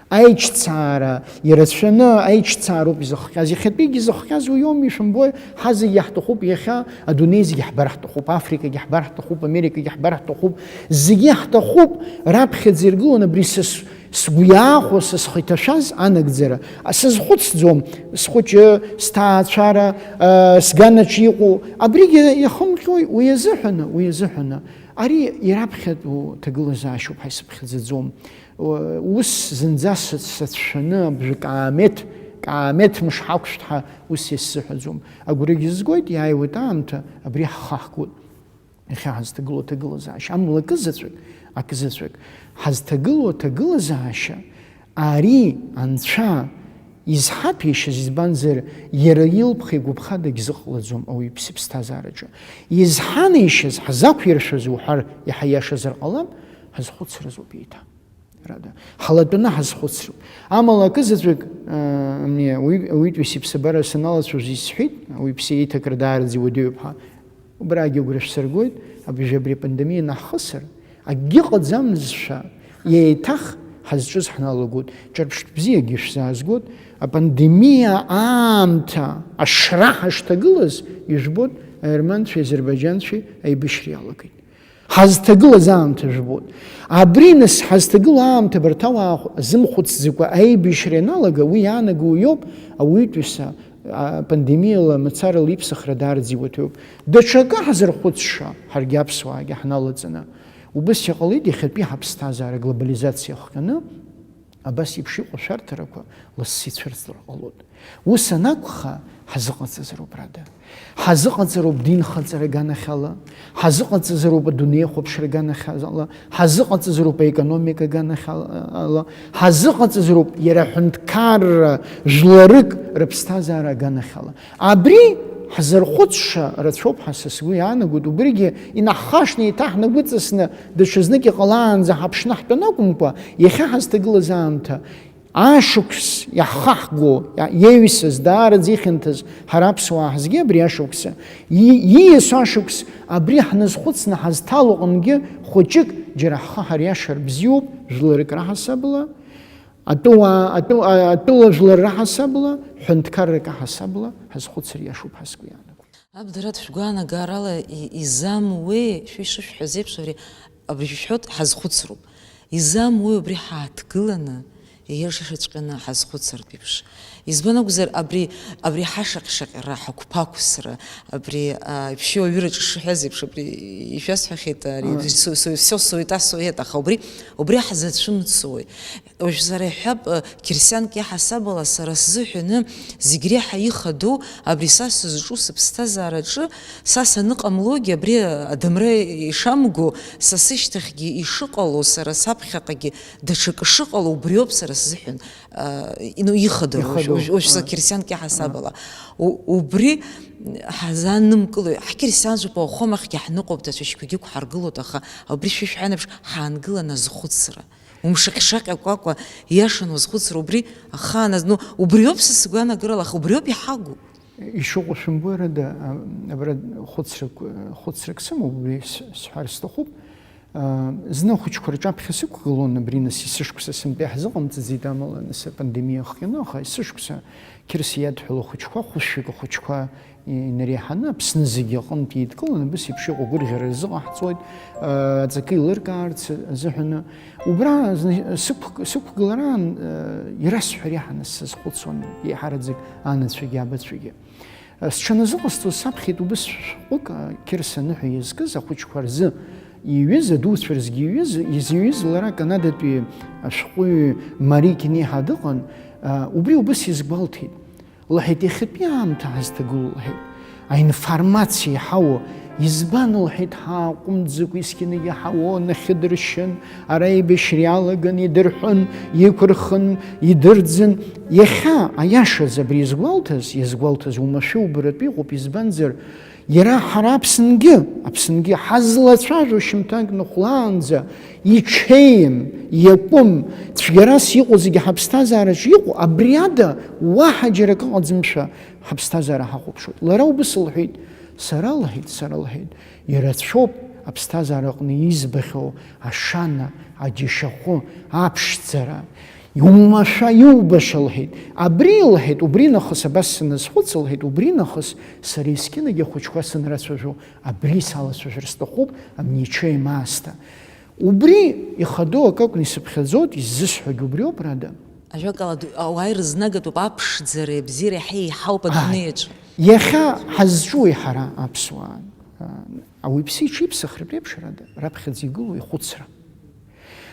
Аиҿцаара, ирацәаны аиҿцаароуп изыхҟьаз. Иахьатәигьы зыхҟьаз уи иоуми, ишәымбои, ҳа зегьы иаҳҭахуп, иахьа адунеи зегьы ҳбар ҳҭахуп, Африкагьы ҳбар ҳҭахуп, Америкагьы ҳбар ҳҭахуп. Зегьы ҳҭахуп, раԥхьаӡа иргылон абри са с-, сгәы иаахәо, са схы иҭашәаз анагӡара. Сазхәыцӡом, схәыҷы, сҭаацәара, а, сганаҿ иҟоу. Абригьы иахымҟьои, уи азыҳәаны, уи азыҳәаны. Ари ираԥхьатәу ҭагылазаашьоуп ҳәа исыԥхьаӡаӡом. Ус зынӡа са-, сацәшәаны, абжа каамеҭ, каамеҭ мыш ҳақәшәт ҳәа ус иасзыҳәаӡом. Агәрагьы згоит, иааиуеит аамҭа, абри ҳхы ҳгоит. Иахьа ҳазҭагылоу аҭагылазаашьа. Амала акызаҵәык, акызаҵәык, ҳазҭагылоу аҭагылазаашьа, ари Анцәа изҳаҭәеишьаз, избанзар, иара илԥха-игәыԥха дагьзыҟалаӡом ауаҩԥсы иԥсҭазаараҿы. Изҳанеишьаз, ҳзақәиршәаз уҳәар, иаҳа иашазар ҟалап, ҳазхәыцрызоуп еиҭа. Рада. Ҳалатәаны ҳазхәыцроуп. Амала акызаҵәык, а, ами, ауаҩ-, ауаҩытәыҩса иԥсабара саналацәажәоз исҳәеит, ауаҩԥсы иҭакра даараӡа иуадаҩуп ҳәа. Убрагьы агәра шәсыргоит, абжьы абри апандемиа наҳхысыр, акгьы ҟаӡамызшәа, еиҭах ҳазҿыз ҳналагоит. Ҿырԥштә бзиагьы шәзаазгоит, апандемиа аамҭа ашра ҳашҭагылаз, ижәбоит, аерманцәеи азербаиџьанцәеи аибашьра иалагеит. Ҳазҭагылаз аамҭа жәбоит. Абри, нас, ҳазҭагылоу аамҭа абарҭ ауаа зымхәыцӡакәа аибашьра ианалага, уи иаанагоу иоуп ауаҩытәыҩса, а, пандемиала мацарала иԥсахра даараӡа иуадаҩуп. Даҽакы ҳазырхәыцша, ҳаргьы аԥсуаагьы ҳналаҵаны, Убыс иҟалеит иахьатәи ҳаԥсҭазаара аглобализациа ахҟьаны, абас еиԥш иҟоу ашәарҭарақәа лассы ицәырҵыр ҟалоит. Ус анакәха, ҳазыҟаҵазароуп, рада. Ҳазыҟаҵароуп динхаҵара аганахьала, ҳазыҟаҵазароуп адунеихәаԥшра аганахьала, ҳазыҟаҵазароуп аекономика аганахьала, ҳазыҟаҵазароуп иара аҳәынҭқарра жәларык рыԥсҭазаара аганахьала. Абри ҳзырхәыцша рацәоуп ҳәа са сгәы иаанагоит, убригьы инаҳхашҭны, еиҭаҳнагәыҵасны, даҽазнык иҟалаанӡа ҳаԥшны ҳтәаны акәымкәа, иахьа ҳазҭагылаз аамҭа, ашықәс иаҳхаҳго, иа-, иаҩсыз, даараӡа ихьанҭаз ҳара аԥсуаа ҳзгьы абри ашықәса, и-, ииасу ашықәс абри ҳназхәыцны ҳазҭало аҟынгьы хәыҷык џьара ҳхы ҳариашар бзиоуп, жәларык раҳасабала, атәыуаа, атәы-, а-, атәыла жәлар раҳасабала, ҳәынҭқаррак аҳасабала ҳазхәыцыр иашоуп ҳәа сгәы иаанагоит. Аб, дара шәгәаанагарала и-, изамуеи, шәа ишышәҳәаз еиԥш, абри, абри шәҳәоит, ҳазхәыцроуп. Изамуеи убри ҳааҭгыланы, ииашаҵәҟьаны ҳазхәыцыртә еиԥш? Избан акәзар, абри, абри ҳашаҟь-шаҟьара, ҳақәԥақәсра, абри, а, вообще ауаҩыраҿы шыҳәаз еиԥш, абри ишәасҳәахьеит, ари, Ага. со-, со-, всё суета, суета, аха убри, убри ҳзацәымцои? Уажә сара иҳәап, э, қьырсианк иаҳасабала сара сзыҳәаны зегь реиҳа ихадоу абри са сызҿу сыԥсҭазаараҿы, са саныҟамлогьы, абри адамра ишамго, са сышьҭахьгьы ишыҟало, сара саԥхьаҟагьы даҽакы шыҟало, убриоуп сара сзыҳәан, э, ну, ихадоу, уажә, Ихадоу. уажә, уажә са А. қьырсианк иаҳасабала. А. У-, убри ҳазанымкылои, ҳқьырсианцәоуп, ауахәамахьгьы ҳныҟәоуп, ҭацәашьқәагьы ықәҳаргылоит, аха абри шәышәҳәан еиԥш, ҳаангылан азхәыцра. Умшаҟь-шаҟь акәакәа, иашан уазхәыцыр убри ахааназ, ну, убриоуп са сгәанагарала, аха убриоуп иҳагу. Ишыҟоу шәымбои, рада, а, абра хәыцрак, хәыцрак сымоуп, убри с-, сҳәар сҭахуп. А, зны ахәыҷқәа рҿаԥхьа сықәгылон, абри нас есышықәса сынтәа иаҳзыҟамҵаӡеит, амала нас апандемиа ахҟьаны, аха есышықәса Қьырса иадҳәалоу ахәыҷқәа, хәышәҩык ахәыҷқәа инареиҳаны Аԥсны зегьы аҟынтә еидкыланы, абас еиԥш иҟоу агәырӷьара рзыҟаҳҵоит, аҵакы еилыркаарц азыҳәаны. Убра зны сықәк-, сықәгылараан, ирасҳәар иаҳаны сазхәыцуан, еиҳараӡак анацәагьы абацәагьы. Сҽаназыҟасҵоз саԥхьеит убыс шәҟәык, Қьырса аныҳәа иазкыз ахәыҷқәа рзы иҩыз, адуцәа рзгьы иҩыз, изыҩыз лара Канадатәи ашәҟәыҩҩы Мари Кнеиҳа дыҟан, убри убыс изгәалҭеит. Лҳәеит, иахьатәи аамҭа ҳазҭагылоу, лҳәеит, аинформациа иҳауа, избан, лҳәеит, ҳааҟәымҵӡакәа есқьынагьы ҳауон, нахьыдыршьын, ара еибашьра иалаган, идырҳәын, иқәырхын, идырӡын. Иахьа, аиашаз, абри иазгәалҭаз, иазгәалҭаз уамашәа убаратәы иҟоуп, избанзар, Иара ҳара Аԥсынгьы, Аԥсынгьы ҳазлацәажәо шьымҭанк ныхәлаанӡа иҽеим, иакәым, цәгьарас иҟоу зегьы ҳаԥсҭазаараҿы иҟоу, абри ада уаҳа џьара акы ыҟаӡамшәа ҳаԥсҭазаара ҳахәаԥшуеит. Лара убыс лҳәеит, сара лҳәеит, сара лҳәеит, ирацәоуп аԥсҭазаара аҟны избахьоу ашана, аџьашьахәы, аԥшӡара. Иумашәа иубаша, лҳәеит. Абри, лҳәеит, убри нахыс абас саназхәыц, лҳәеит, убри нахыс сара есқьынагьы ахәыҷқәа санрацәажәо, абри салацәажәар сҭахуп, амничеим аасҭа. Убри ихадоу акы акәны исыԥхьаӡоит, иззысҳәогь убриоуп, рада. Ажәакала, ду-, ауаа ирызнагатәуп аԥшӡареи абзиареи иаҳа еиҳауп Ааи. Адунеиаҿ. Иахьа ҳазҿуи ҳара аԥсуаа? Ауаҩԥсы иҽиԥсахратә еиԥш, рада, раԥхьаӡа игылоу ихәыцра.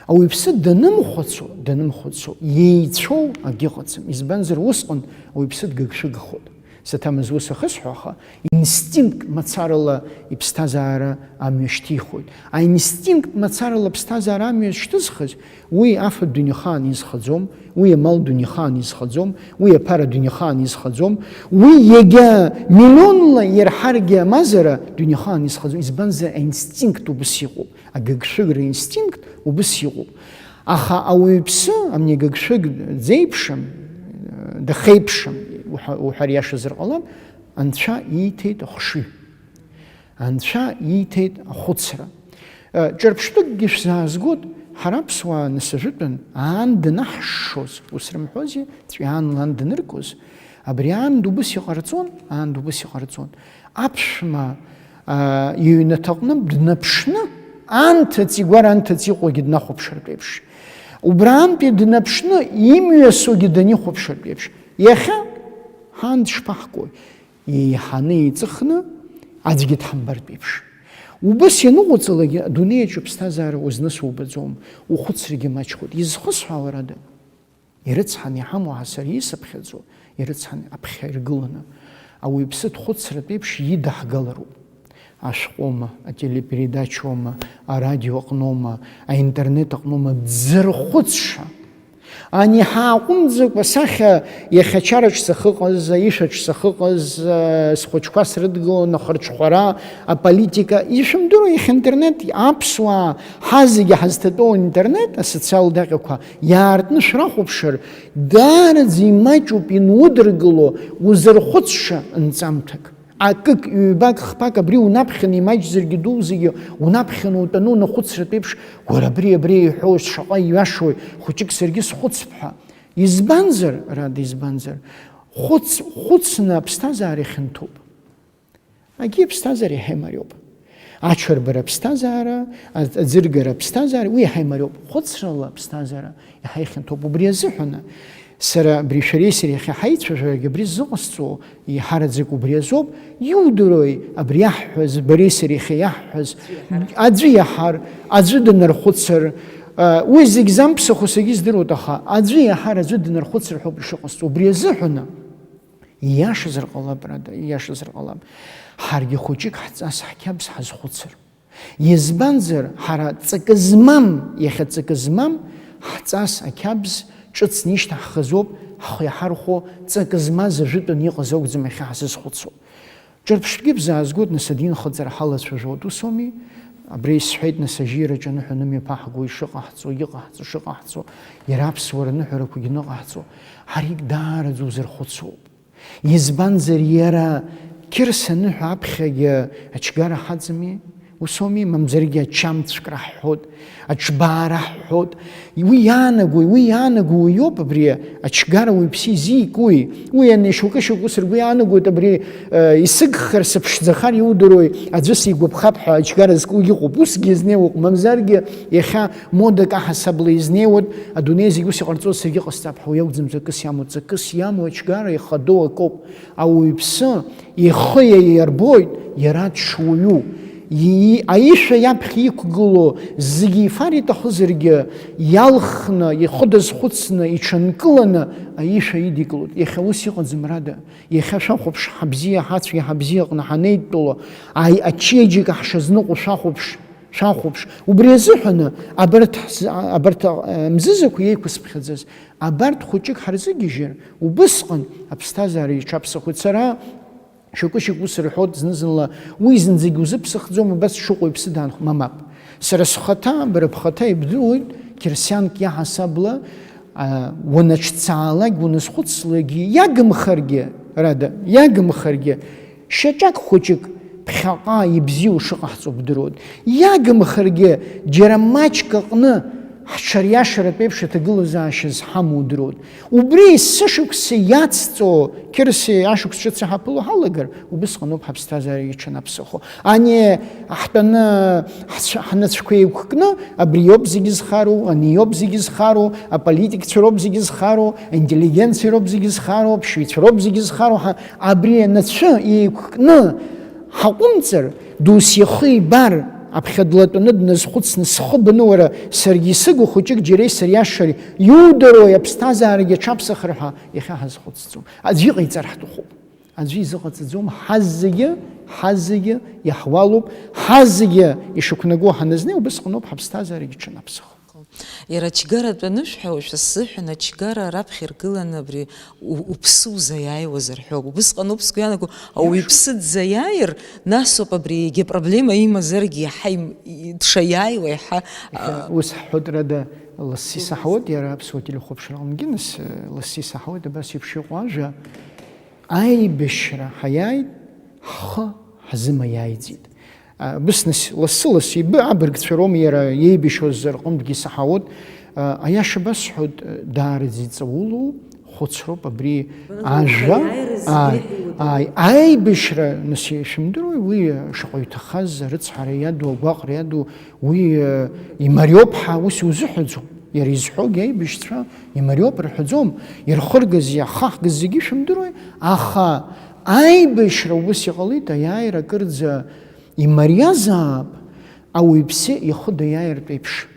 Ауаҩԥсы данымхәыцуа, данымхәыцуа, иеицәоу акгьы ыҟаӡам. Избанзар, усҟан ауаҩԥсы дгыгшәыгхоит. Саҭамыз ус ахысҳәо, аха инстинкт мацарала иԥсҭазаара амҩа шьҭихуеит. Аинстинкт мацарала аԥсҭазаара амҩа шьҭызхыз, уи афатә дунеихаан изхаӡом, уи амал дунеихаан изхаӡом, уи аԥара дунеихаан изхаӡом, уи иагьа миллионла ирҳаргьы амазара дунеихаан изхаӡом. Избанзар, аинстинкт убыс иҟоуп. Агыгшәыгра инстинкт убыс иҟоуп. Аха ауаҩԥсы, амни агыгшәыг дзеиԥшым, дахеиԥшым, уҳәа-, уҳәар иашазар ҟалап, Анцәа ииҭеит ахшыҩ. Анцәа ииҭеит ахәыцра. Ҿырԥштәыкгьы шәзаазгоит, ҳара аԥсуаа нас ажәытәан, аан данаҳшшоз, ус рымҳәози, ҵәҩан лан даныркуаз, абри аан дубыс иҟарҵон, аан дубыс иҟарҵон. Аԥшәма, аа, иҩнаҭаҟны днаԥшны, анҭыҵ, игәар анҭыҵ иҟоугьы днахәаԥшыртә еиԥш. Убраантәи днаԥшны, имҩасугьы данихәаԥшыртә еиԥш. Иахьа ҳан дышԥаҳкуеи? Еиҳаны еиҵыхны аӡәгьы дҳамбартә еиԥш. Убас ианыҟоуҵалакгьы, адунеи аҿы аԥсҭазаара узнысумбаӡом, ухәыцрагьы маҷхоит. Изхысҳәаауа, ҳәарада, ирыцҳаны иҳамоу ҳа сара исыԥхьаӡо, ирыцҳаны аԥхьа иргыланы, ауаҩԥсы дхәыцратә еиԥш идаҳгалароуп. Ашәҟәоума, ателепередачоума, арадио аҟноума, аинтернет аҟноума, дзырхәыцша. Ани ҳааҟәымҵӡакәа асахьа иахьа ачараҿ сахьыҟаз, аишәаҿ сахьыҟаз, схәыҷқәа срыдгылон, ахырҽхәара, аполитика. Ишәымдыруа, иахьа интернет, аԥсуаа, ҳазегьы ҳазҭатәоу интернет, асоциалтә даҟьақәа иаартны шәрахәаԥшыр, даараӡа имаҷуп инудыргыло, узырхәыцша нҵамҭак. Акык, ҩбак, хԥак абри унаԥхьаны, имаҷзаргьы дузаргьы, унаԥхьаны утәаны унахәыцратә еиԥш, уара абри, абри иҳәоу шаҟа иҩашои, хәыҷык саргьы схәыцп ҳәа. Избанзар, Рада, избанзар, хәыц-, хәыцны аԥсҭазаара ихьанҭоуп. Акгьы аԥсҭазаара иаҳа имариоуп. Аҽырбара аԥсҭазаара, аӡ-, аӡыргара аԥсҭазаара, уи иаҳа имариоуп. Хәыцрала аԥсҭазаара иаҳа ихьанҭоуп. Убри азыҳәаны, сара абри шәареи сареи иахьа ҳаицәажәарагь абри зыҟасҵо, еиҳараӡак убри азоуп, иудыруеи абри иаҳҳәаз, бареи сареи иахьа иаҳҳәаз, аӡәы иаҳар, аӡәы дынархәыцыр, а, уи зегь замԥсахо саргьы издыруеит, аха аӡәы иаҳар, аӡәы дынархәыцыр ҳәоуп ишыҟасҵо. Убри азыҳәаны, ииашазар ҟалап, Рада, ииашазар ҟалап, ҳаргьы хәыҷык ҳҵас ҳқьабз ҳазхәыцыр. Избанзар, ҳара ҵакы змам, иахьа ҵакы змам, ҳҵас ақьабз ҿыцны ишьҭаҳхыз ауп, ҳхы иаҳархәо, ҵакы змаз ажәытәан иҟаз акәӡам иахьа ҳзызхәыцуа. Ҿырԥштәгьы бзаазгоит, нас, адинхаҵара ҳалацәажәоит, ус ауми? Абри исҳәеит, нас, ажьираҿы аныҳәа анымҩаԥаҳго ишыҟаҳҵо, иҟаҳҵо, шыҟаҳҵо, иара аԥсуара аныҳәарақәагьы ныҟаҳҵо, ҳаргь даараӡа узырхәыцуоуп. Избанзар, иара Қьырса аныҳәа аԥхьагьы ачгара ҳаӡами? Ус ауми? Мамзаргьы ачамцәк раҳҳәот, аҽбаа раҳҳәот. Уи иаанагои, уи иаанаго уиоуп абри ачгара уаҩԥсы изикуи? Уи ани шьоукы-шьоукы сыргәы иаанагоит абри, э, исыгхар, сыԥшӡахар иудыруеи, аӡәы сигәаԥхап ҳәа ачгара зкугьы ыҟоуп. Усгьы изнеиуоуп, мамзаргьы иахьа модак аҳасабала изнеиуеит, адунеи зегь ус иҟарҵоз саргьы ҟасҵап ҳәа, уи акәӡам ҵакыс иамоу, ҵакыс иамоу ачгара ихадоу акоуп. Ауаҩԥсы ихы иаирбоит иара дшуаҩу. И-, аишәа иаԥхьа иқәгылоу зегьы ифар иҭахызаргьы, иалхны, ихы дазхәыцны, иҽынкыланы аишәа идикылоит. Иахьа ус иҟаӡам, Рада. Иахьа шәахәаԥш, ҳабзиа ҳацәгьа ҳабзиаҟны ҳанеидтәало, аи-, ачеиџьыка ҳшазныҟәо шәахәаԥш, шәахәаԥш. Убри азыҳәаны абарҭ ҳз-, абарҭ, а, мзызақәа иеиқәысԥхьаӡаз, абарҭ хәыҷык ҳарзыгьежьыр, убысҟан аԥсҭазаара иҽаԥсахоит. Сара шьоукы-шьоукы сырҳәоит зны-зынла, уи зынӡагьы узыԥсахӡом, убас дшыҟоу иԥсы даанхо, мамап. Сара схаҭа, бара бхаҭа ибдыруеит, қьырсианк иаҳасабала, а, уанаҿцаалак, уаназхәыцлакгьы, иагымхаргьы, Рада, иагымхаргьы, шьаҿак хәыҷык ԥхьаҟа ибзиоу шыҟаҳҵо бдыруеит. Иагымхаргьы, џьара маҷк аҟны ҳҽариашаратә еиԥш аҭагылазаашьа зҳамоу удыруеит. Убри есышықәса иацҵо Қьырсеи ашықәс ҿыц иҳаԥыло ҳалагар, убысҟаноуп ҳаԥсҭазаара иҽанаԥсахо. Ани ҳтәаны ҳцә-, ҳнацәқәа еиқәкны, абри иоуп зегьы зхароу, ани иоуп зегьы зхароу, аполитикцәа роуп зегьы зхароу, аинтеллигенциа роуп зегьы зхароу, аԥшьаҩцәа роуп зегьы зхароу ҳәа, абри анацәа еиқәкны ҳаҟәымҵыр, досу ихы ибар, аԥхьа длатәаны дназхәыцны, схы баны, уара, саргьы исыгу хәыҷык џьара исыриашари, иудыруеи аԥсҭазаарагьы аҽаԥсахыр ҳәа иахьа ҳазхәыцӡом. Аӡәы иҟаиҵар ҳҭахуп. Аӡәы изыҟаҵаӡом, ҳазегьы, ҳазегьы иаҳуалуп, ҳазегьы ишықәнаго ҳаназнеи, убысҟаноуп ҳаԥсҭазаарагьы ҽанаԥсахо. Иара ачгаратә анышә ҳәа уажә сзыҳәан, ачгара раԥхьа иргыланы абри у-, уԥсы узаиааиуазар ҳәа. Убысҟаноуп сгәы иаанагоу, ауаҩ иԥсы дзаиааир, насоуп абри егьа проблема имазаргьы иаҳа им-, и-, дшаиааиуа, иаҳа, а, ус ҳҳәоит, Рада, лассы исаҳауеит, иара аԥсуа телехәаԥшра аҟынгьы, нас, э, лассы исаҳауеит абас еиԥш иҟоу ажәа. Аибашьра ҳаиааит, ҳхы ҳзымаиааиӡеит. А, быснас, лассы-лассы ибы-, абыргцәа роума иара иеибашьуаз рҟынтәгьы исаҳауеит. А, аиаша басҳәоит, даараӡа иҵаулоу хәыцроуп абри ажәа. Ааи, ааибашьра, нас, ишәымдыруеи, уи шаҟа иҭахаз, арыцҳара иаду, агәаҟра иаду, уи, э, имариоуп ҳәа ус иузыҳәаӡом. Иара изҳәогьы аибашьцәа имариоуп рҳәаӡом. Ирхыргаз, иахаҳгаз зегьы шәымдыруеи, аха аибашьра убыс иҟалеит, аиааира акырӡа Имариазаап ауаҩԥсы ихы даиааиртә еиԥш.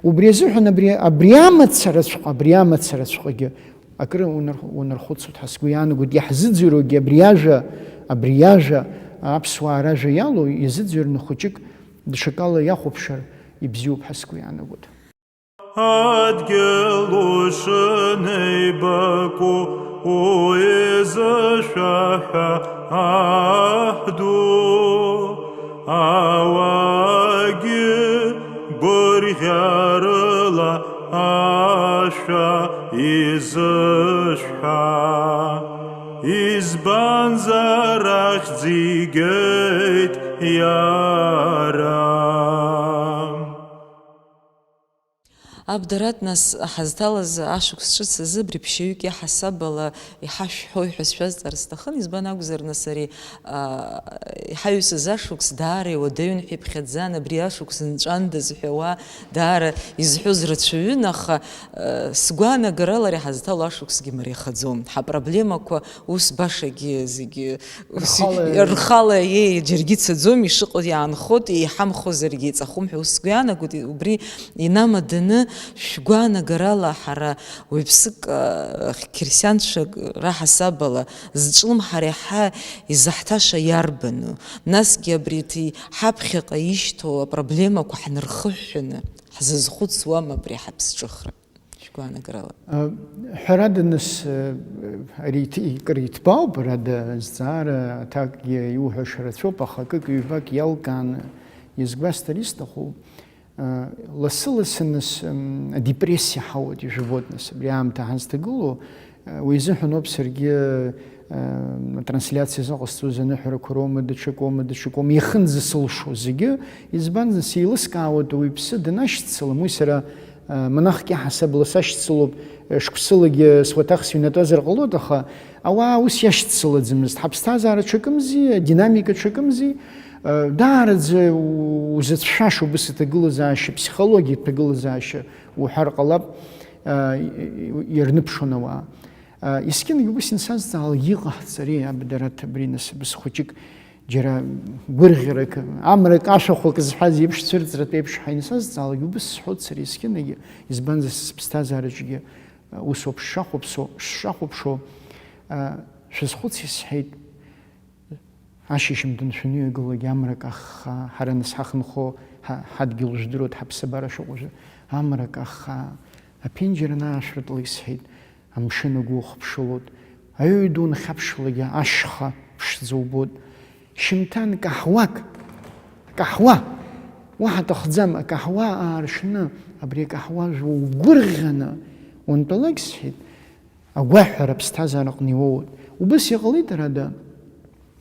Убри азыҳәан абри, абри амацараҵәҟьа, абри амацараҵәҟьагьы акры унар-, унархәыцуеит ҳәа сгәы иаанагоит, иаҳзыӡырҩуагьы абри ажәа, абри ажәа, аԥсуаа ражәа иалоу иазыӡырҩны хәыҷык даҽакала иахәаԥшыр ибзиоуп ҳәа сгәы иаанагоит. Адгьыл уҽынеибаку уизышәаҳәа аҳ ду, ауаагьы гәырӷьарыла ашәа изышәҳәа. Избанзар ахьӡ игеит иара. Абдарат, нас, ҳазҭалаз ашықәс ҿыц азы абри ԥшьаҩык иаҳасаб ала иҳашәҳәои ҳәа сшәазҵаар сҭахын, избан акәзар, нас, ари, аа, иҳаҩсыз ашықәс даара иуадаҩын ҳәа иԥхьаӡан, абри ашықәс нҵәандаз ҳәа уа даара изҳәоз рацәаҩын, аха, аа, сгәаанагарала ари ҳазҭало ашықәсгьы мариахаӡом. Ҳапроблемақәа ус башагьы зегьы Ус рхала, рхала, еи, џьаргьы цаӡом, ишыҟоу иаанхоит, еиҳамхозаргьы иҵахом ҳәа ус сгәы иаанагоит, убри инамаданы шәгәаанагарала ҳара уаҩԥсык, а, қьырсианцәак раҳасабала зҿлымҳара иаҳа изаҳҭаша иарбану? Насгьы абри ҭи-, ҳаԥхьаҟа ишьҭоу апроблемақәа ҳнархыҳәҳәаны ҳзызхәыцуама абри ҳаԥсҿыхра? Шәгәаанагарала. Ҳәарада, нас, ари иҭ-, кыр иҭбаауп, ҳәарада, азҵаара аҭакгьы иуҳәаша рацәоуп, аха акык-ҩбак иалкааны изгәасҭар исҭаху, лассы-лассы, нас, адепрессиа ҳауеит, ижәбоит, нас, абри аамҭа ҳазҭагылоу, уи изыҳәан ауп саргьы, атрансляциа зыҟасҵоз аныҳәарақәа роума, даҽакоума, даҽакоума, иахьынӡасылшо зегьы, избанзар, сеилыскаауеит, уаҩԥсы данашьцылам, уи сара Монахк иаҳасабала сашьцылоуп, шықәсылагьы суаҭах сыҩнатәазар ҟалоит, аха ауаа ус иашьцылаӡамызт. Ҳаԥсҭазаара ҽакымзи, адинамика ҽакымзи, даараӡа узыцәшәаша убыс аҭагылазаашьа, ԥсихологиатә ҭагылазаашьа уҳәар ҟалап, иарныԥшуан ауаа. Есқьынгьы ус инсазҵаалак, иҟаҳҵари, аб, дара, абри нас, абас хәыҷык Џьара гәырӷьарак, амрак, ашәахәак зҳәаз еиԥш, цәырҵратә еиԥш ҳәа инсазҵаалак, убыс сҳәоит сара есқьынагьы, избанзар, сыԥсҭазаараҿгьы, а, усоуп сшахәаԥсо, сшахәаԥшуа, а, шәазхәыц, исҳәеит, ашьыжьымҭан шәаныҩагылогь амрак ахха, ҳара нас ҳахынҳәо, ҳа-, ҳадгьыл жәдыруеит, ҳаԥсабара шыҟоу жәа-, амрак ахха, аԥенџьыр анаашәыртла, исҳәеит, Амшын агәы ухыԥшылоит, аҩы ду унхьаԥшылогьы ашьха ԥшӡа убоит. Шьымҭан каҳуак, акаҳуа, уаҳа аҭахӡам, акаҳуа ааршны, абри акаҳуа жәуа угәырӷьаны унтәалак, сҳәеит, агәаҳәара аԥсҭазаараҟны иуоуеит. Убыс иҟалеит, ҳәарада,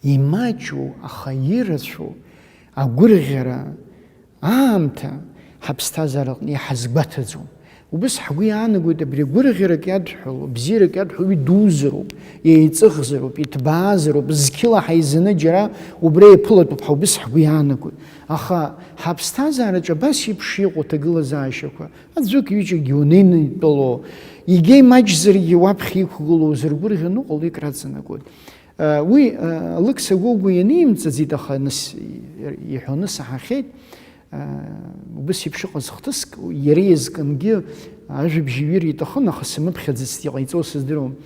имаҷу, аха ирацәоу агәырӷьара, Аамҭа ҳаԥсҭазаараҟны иҳазгәаҭаӡом. Убыс ҳгәы иаанагоит, абри гәырӷьарак иадҳәало, бзиарак иадҳәало, уи дуузароуп, еиҵыхзароуп, иҭбаазароуп, зқьыла ҳаизаны џьара убра иаԥылатәуп ҳәа убыс ҳгәы иаанагоит. Аха ҳаԥсҭазаараҿы абас еиԥш иҟоу аҭагылазаашьақәа, аӡәык-ҩыџьагьы унеины итәало, егьа имаҷзаргьы уаԥхьа иқәгылоу узыргәырӷьо аныҟало, ик раҵанакуеит. Уи, Алықьса Гогәуа ианимҵаӡеит, аха нас иҳәоны саҳахьеит. Убыс еиԥш иҟаз хҭыск, иара иазкынгьы ажәабжь иҩыр иҭахын, аха сымыԥхьаӡацт, иҟаиҵо сыздыруам.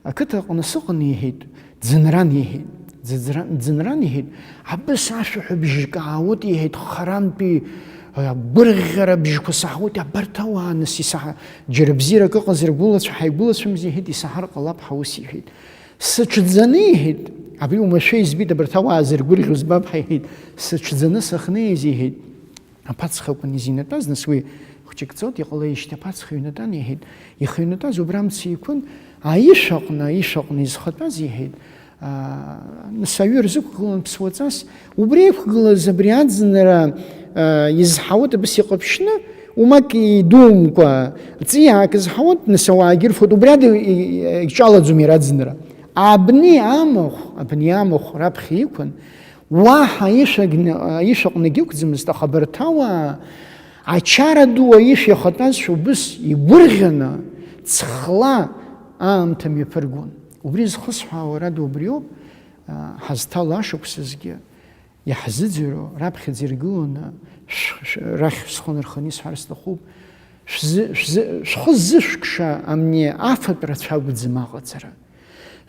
Ақыҭаҟны сыҟан, иҳәеит, Ӡынран, иҳәеит, Ӡыӡра-, Ӡынран, иҳәеит, абыс ашәаҳәабжьы каауеит, иҳәеит, харантәи агәырӷьара бжьқәа саҳауеит, абарҭ ауаа нас исаҳа-, џьара бзиарак ыҟазар, гәылацәа ҳаигәылацәамзи, иҳәеит, исаҳар ҟалап ҳәа ус иҳәеит. Сыҽӡаны, иҳәеит, абри уамашәа избеит, абарҭ ауаа зыргәырӷьо збап ҳәа, иҳәеит, сыҽӡаны сахьнеиз, иҳәеит, аԥацха акәын изинатәаз, нас уи хәҷык ҵуеит, иҟалеижьҭеи аԥацха ҩнатәан, иҳәеит, ихы ҩнатәаз убра амца еиқәын, аишәаҟны, аишәаҟны изхатәаз, иҳәеит, аа, нас аҩы рзықәгылан ԥсуаҵас, убра иқәгылаз абри аӡынра, аа, изҳауеит, абас иҟаԥшьны, Умак идумкәа, ҵиаак зҳауеит, нас ауаагьы рфоит, убри ада и-, и-, иҿалаӡом иара аӡынра. Абни амахә, абни амахә раԥхьа иқәын, уаҳа ишәагьны-, ишәаҟнагь ықәӡамызт, аха абарҭ ауаа ачара ду аишә иахатәазшәа убыс игәырӷьаны, ҵхла аамҭа мҩаԥыргон. Убри зхысҳәаауа, ҳәарада, убриоуп, а, ҳазҭало ашықәсазгьы, Иаҳзыӡырҩуа, раԥхьаӡа иргыланы, шә-, шә-, рахь схы нарханы исҳәар сҭахуп, шәзы-, шәзы-, шәхы ззышәкша амни афатә рацәа акәӡам аҟаҵара.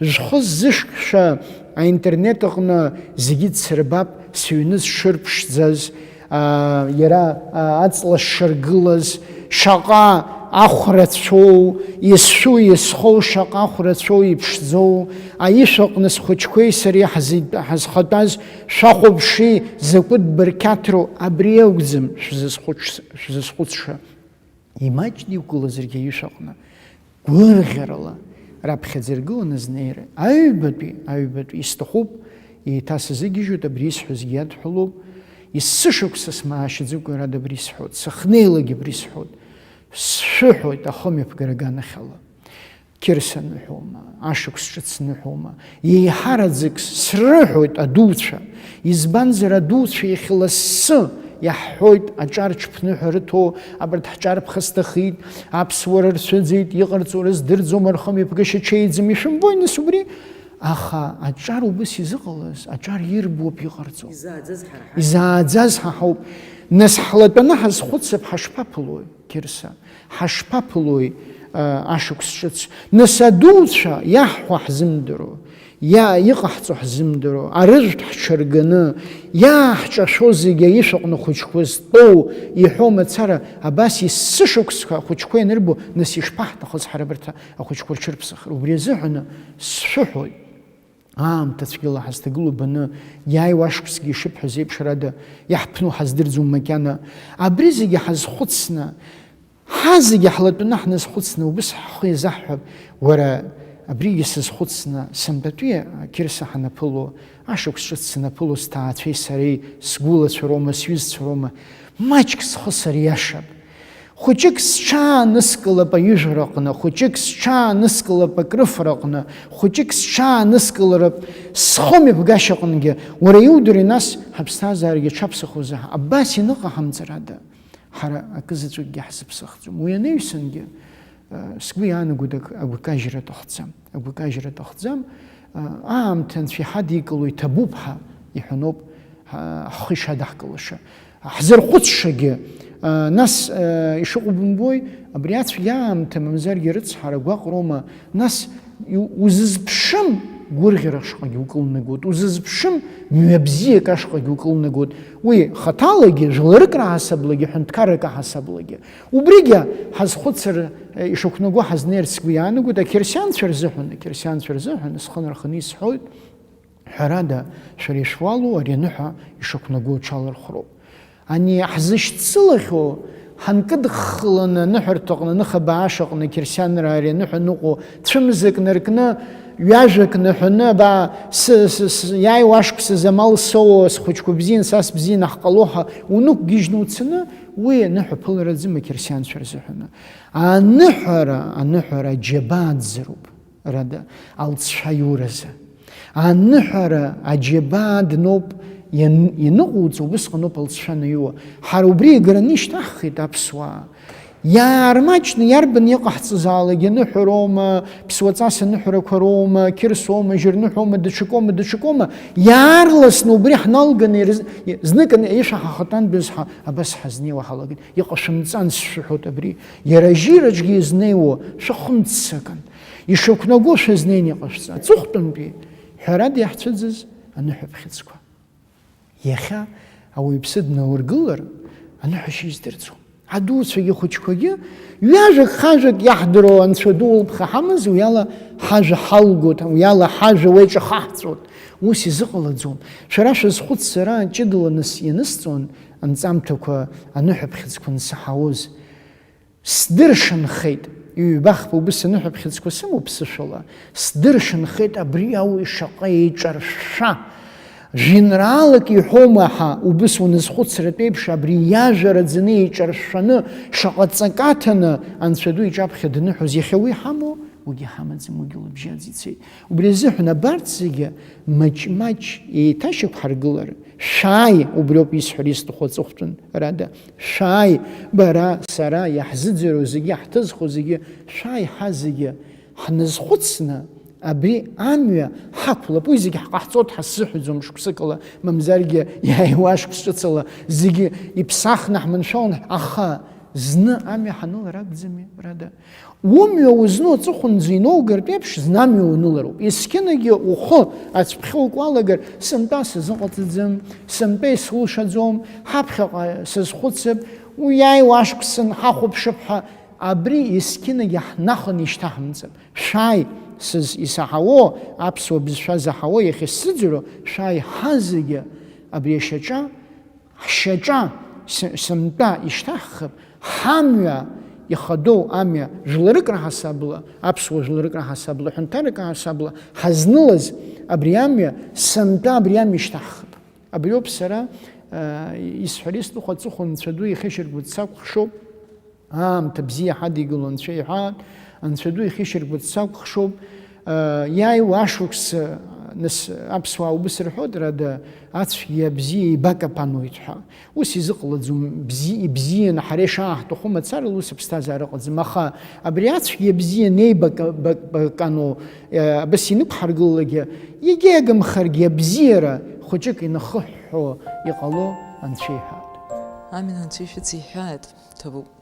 Шәхы ззышәкша аинтернет аҟны зегьы дсырбап, сыҩны зҽырԥшӡаз, аа, иара, аа, аҵла сшыргылаз, шаҟа ахә рацәоу, исшәу, исхоу шаҟа ахә рацәоу иԥшӡоу, аишәаҟны схәыҷқәеи сареи ҳазит-, ҳазхатәаз шәахәаԥши, закәытә бырқьаҭроу, абри акәӡам шәзызхәыц-, шәзызхәыцша. Имаҷны иқәгылазаргьы аишәаҟны, гәырӷьарала раԥхьаӡа иргыланы азнеира. Аҩбатәи, аҩбатәи исҭахуп, еиҭасазыгьежьуеит, абри исҳәозгьы иадҳәалоуп. Есышықәса смаашьаӡакәа иара абри исҳәоит, сахьнеилак абри исҳәоит. Сшәыҳәоит ахымҩаԥгара аганахьала. Қьырса ныҳәоума, ашықәс ҿыц ныҳәоума, еиҳараӡак срыҳәоит адуцәа. Избанзар, адуцәа иахьа лассы иаҳҳәоит, аҿар ҽԥныҳәа рыҭо, абарҭ ҳҿарԥха сҭахит, аԥсуара рцәыӡит, иҟарҵо рыздырӡом, рхымҩаԥгашьа ҽеиӡам, ишәымбои, нас, убри? Аха аҿар убыс изыҟалаз, аҿар ирбоуп иҟарҵо. Изааӡаз ҳара ҳауп. Изааӡаз ҳа ҳауп. Нас ҳлатәаны ҳазхәыцып, ҳашԥаԥылои, Қьырса? Ҳашԥаԥылои, а, ашықәс ҿыц? Нас адуцәа иаҳҳәо ҳзымдыруа, иа-, иҟаҳҵо ҳзымдыруа, арыжәтә ҳҽырганы, иааҳҿашәо зегьы аишәаҟны ахәыҷқәа зтәоу иҳәо мацара, абас есышықәсқәа ахәыҷқәа ианырбо, нас ишԥаҳҭахыз ҳара абарҭ ахәыҷқәа рҽырԥсахыр? Убри азыҳәаны сшәыҳәоит. Аамҭа цәгьала ҳазҭагылоу баны, иааиуа ашықәсгьы ишыбҳәаз еиԥш, ара иаҳԥну ҳаздырӡом макьана. Абри зегьы ҳазхәыцны, ҳа зегьы ҳлатәаны ҳназхәыцны, убыс ҳхы иазаҳҳәап, уара, абригьы сазхәыцны, сынтәатәи ақьырса ҳанаԥыло, ашықәс ҿыц санаԥыло, сҭаацәеи сареи, сгәылацәа роума, сҩызцәа роума, маҷк схы сыриашап. Хәыҷык сҽааныскылап аҩыжәраҟны, хәыҷык сҽааныскылап акрыфараҟны, хәыҷык сҽааныскыларап схымҩаԥгашьаҟынгьы, уара иудыри нас, ҳаԥсҭазаарагьы ҽаԥсахуазар, абас ианыҟаҳамҵар ада, ҳара акы заҵәыкгьы ҳзыԥсахӡом. Уи анаҩсангьы, э, сгәы иаанагоит ак-, агәкажьра аҭахӡам, агәкажьра аҭахӡам, э, аамҭа анцәа иҳадикыло иҭабуп ҳәа иҳәаноуп, ҳа-, ҳхы ишадаҳкылаша. Ҳзырхәыцшагьы, а, нас, а, ишыҟоу бымбои, абри ацәгьа аамҭа, мамзаргьы рыцҳара гәаҟроума, нас иу-, узызԥшым гәырӷьара шҟагьы укылнагоит, узызԥшым мҩа бзиак ашҟагьы укылнагоит, уи хаҭалагьы, жәларык раҳасаблагьы, ҳәынҭқаррак аҳасаблагьы. Убригьы ҳазхәыцыр, э, ишақәнаго ҳазнеирц сгәы иаанагоит, ақьырсианцәа рзыҳәан, ақьырсианцәа рзыҳәан, схы нарханы исҳәоит. Ҳәарада, шәара ишәуалу ари аныҳәа ишақәнаго аҽалархәроуп. Ани ҳзышьцылахьоу, ҳанкыдххыланы аныҳәарҭаҟны, аныхабаашаҟны, қьырсианраа ари аныҳәа ныҟәо, цәымзак наркны, ҩажәак наҳәаны, абаа, сы-, сы-, сы-, иааиуа ашықәсазы амал соуа, схәыҷқәа бзиан, са сбзиан, ҳҟало ҳәа унықәгьежьны уцаны, уи аныҳәа ԥылараӡам ақьырсианцәа рзыҳәаны. Аныҳәара, аныҳәара аџьабаа дзыруп. Рада, алҵшәа иуразы. Аныҳәара аџьабаа дноуп иан-, ианыҟоуҵо, убысҟаноуп алҵшәа анаиуа. Ҳара убри иагараны ишьҭаҳхит аԥсуаа. Иаармаҷны иарбан иҟаҳҵазаалак аныҳәароума, ԥсуаҵас аныҳәарақәа роума, қьырсоума, жьырныҳәоума, даҽакоума, даҽакоума, иаарласны убри ҳналганы ирз-, знык аны ишәа ҳахатәан бызҳа абас ҳазнеиуа ҳалагеит. Иҟашәымҵан сшәыҳәоит абри. Иара ажьираҿгьы изнеиуа шәахымццакын. Ишақәнаго шәазнеин иҟашәҵа. Аҵыхәтәантәи ҳәарада иаҳцәыӡыз аныҳәаԥхьыӡқәа. Иахьа ауаҩԥсы днаургылар, аныҳәашьа издырӡом. Адуцәагьы ахәыҷқәагьы, ҩажәак-хажәак иаҳдыруа анцәа ду лыԥха ҳамаз, уи ала ҳажәа ҳалгоит, уи ала ҳажәа уеиҿахаҳҵоит. Ус изыҟалаӡом. Шәара шәазхәыц, сара ҷыдала нас ианысҵон анҵамҭақәа, аныҳәаԥхьыӡқәа ансаҳауаз. Сдыршанхеит, ҩбахԥа убыс аныҳәаԥхьыӡқәа сымоуп сышәала, сдыршанхеит абри ауаҩ шаҟа еиҿаршәшәа. Жәеинраалак иҳәома ҳәа убыс уназхәыцратә еиԥш, абри иажәа раӡаны еиҿаршәшәаны, шаҟа ҵак аҭаны Анцәа ду иҿаԥхьа дныҳәоз, иахьа уи ҳамоу? Уигьы ҳамаӡам, уигьы лыбжьаӡ ицеит. Убри азыҳәан абарҭ зегьы маҷ-маҷ еиҭашьақәҳаргылар, шәааи, убриоуп исҳәар исҭаху аҵыхәтәан, рада, шәааи, бара, сара, иаҳзыӡырҩуа зегьы, иаҳҭызхуа зегьы, шәааи, ҳа зегьы ҳназхәыцны, Абри амҩа ҳақәлап, уи зегьы ҳҟаҳҵоит ҳазсыҳәаӡом шықәсыкала, мамзаргьы иааиуа ашықәс ҿыцала зегьы иԥсахны ҳманшәалан, аха зны амҩа ҳанылар акәӡами, Рада? Умҩа узну аҵыхәанӡа иноугартә еиԥш, зны амҩа унылароуп. Есқьынагьы ухы ацәԥхьа укуалагар, сынтәа сазыҟаҵаӡам, сынтәа исылшаӡом, ҳаԥхьаҟа сазхәыцып, уи иааиуа ашықәсан ҳахәаԥшып ҳәа, абри есқьынагьы ҳнаханы ишьҭаҳамҵап. Шәааи, сыз исаҳауоу, аԥсуа бызшәа заҳауа иахьысзыӡырҩуа, шәааи, ҳазегьы абри ашьаҿа, ҳшьаҿа, с-, сынтәа ишьҭаҳхып, ҳамҩа, ихадоу амҩа, жәларык раҳасабала, аԥсуа жәларык раҳасабала, ҳәынҭарак раҳасабала ҳазнылаз абри амҩа, сынтәа абри амҩа ишьҭаҳхып. Абриоуп сара, э, исҳәар истәу аҵыхәа Анцәа ду ихьышьаргәыҵ сакәыхшоуп. Аамҭа бзиа ҳадигыло Анцәа иҳәаат, Анцәа ду ихьышьаргәыҵ сакәыхшоуп. Э, иааиуа ашықәс, э, нас аԥсуаа убыс рҳәоит, Рада, ацәгьеи абзиеи еибакапануеит ҳәа. Ус изыҟалаӡом, бзи-, ибзианы ҳара ишааҳҭаху мацарала ус аԥсҭазаара ыҟаӡам. Аха абри ацәгьеи абзиеи анеибака-, ба-, бакану, э, абас инықәҳаргылалакгьы, егьа иагымхаргьы абзиара хәыҷык инахыҳәҳәо иҟало Анцәа иҳәаат. Амин, Анцәа ишәыцеиҳәааит, ҭабуп.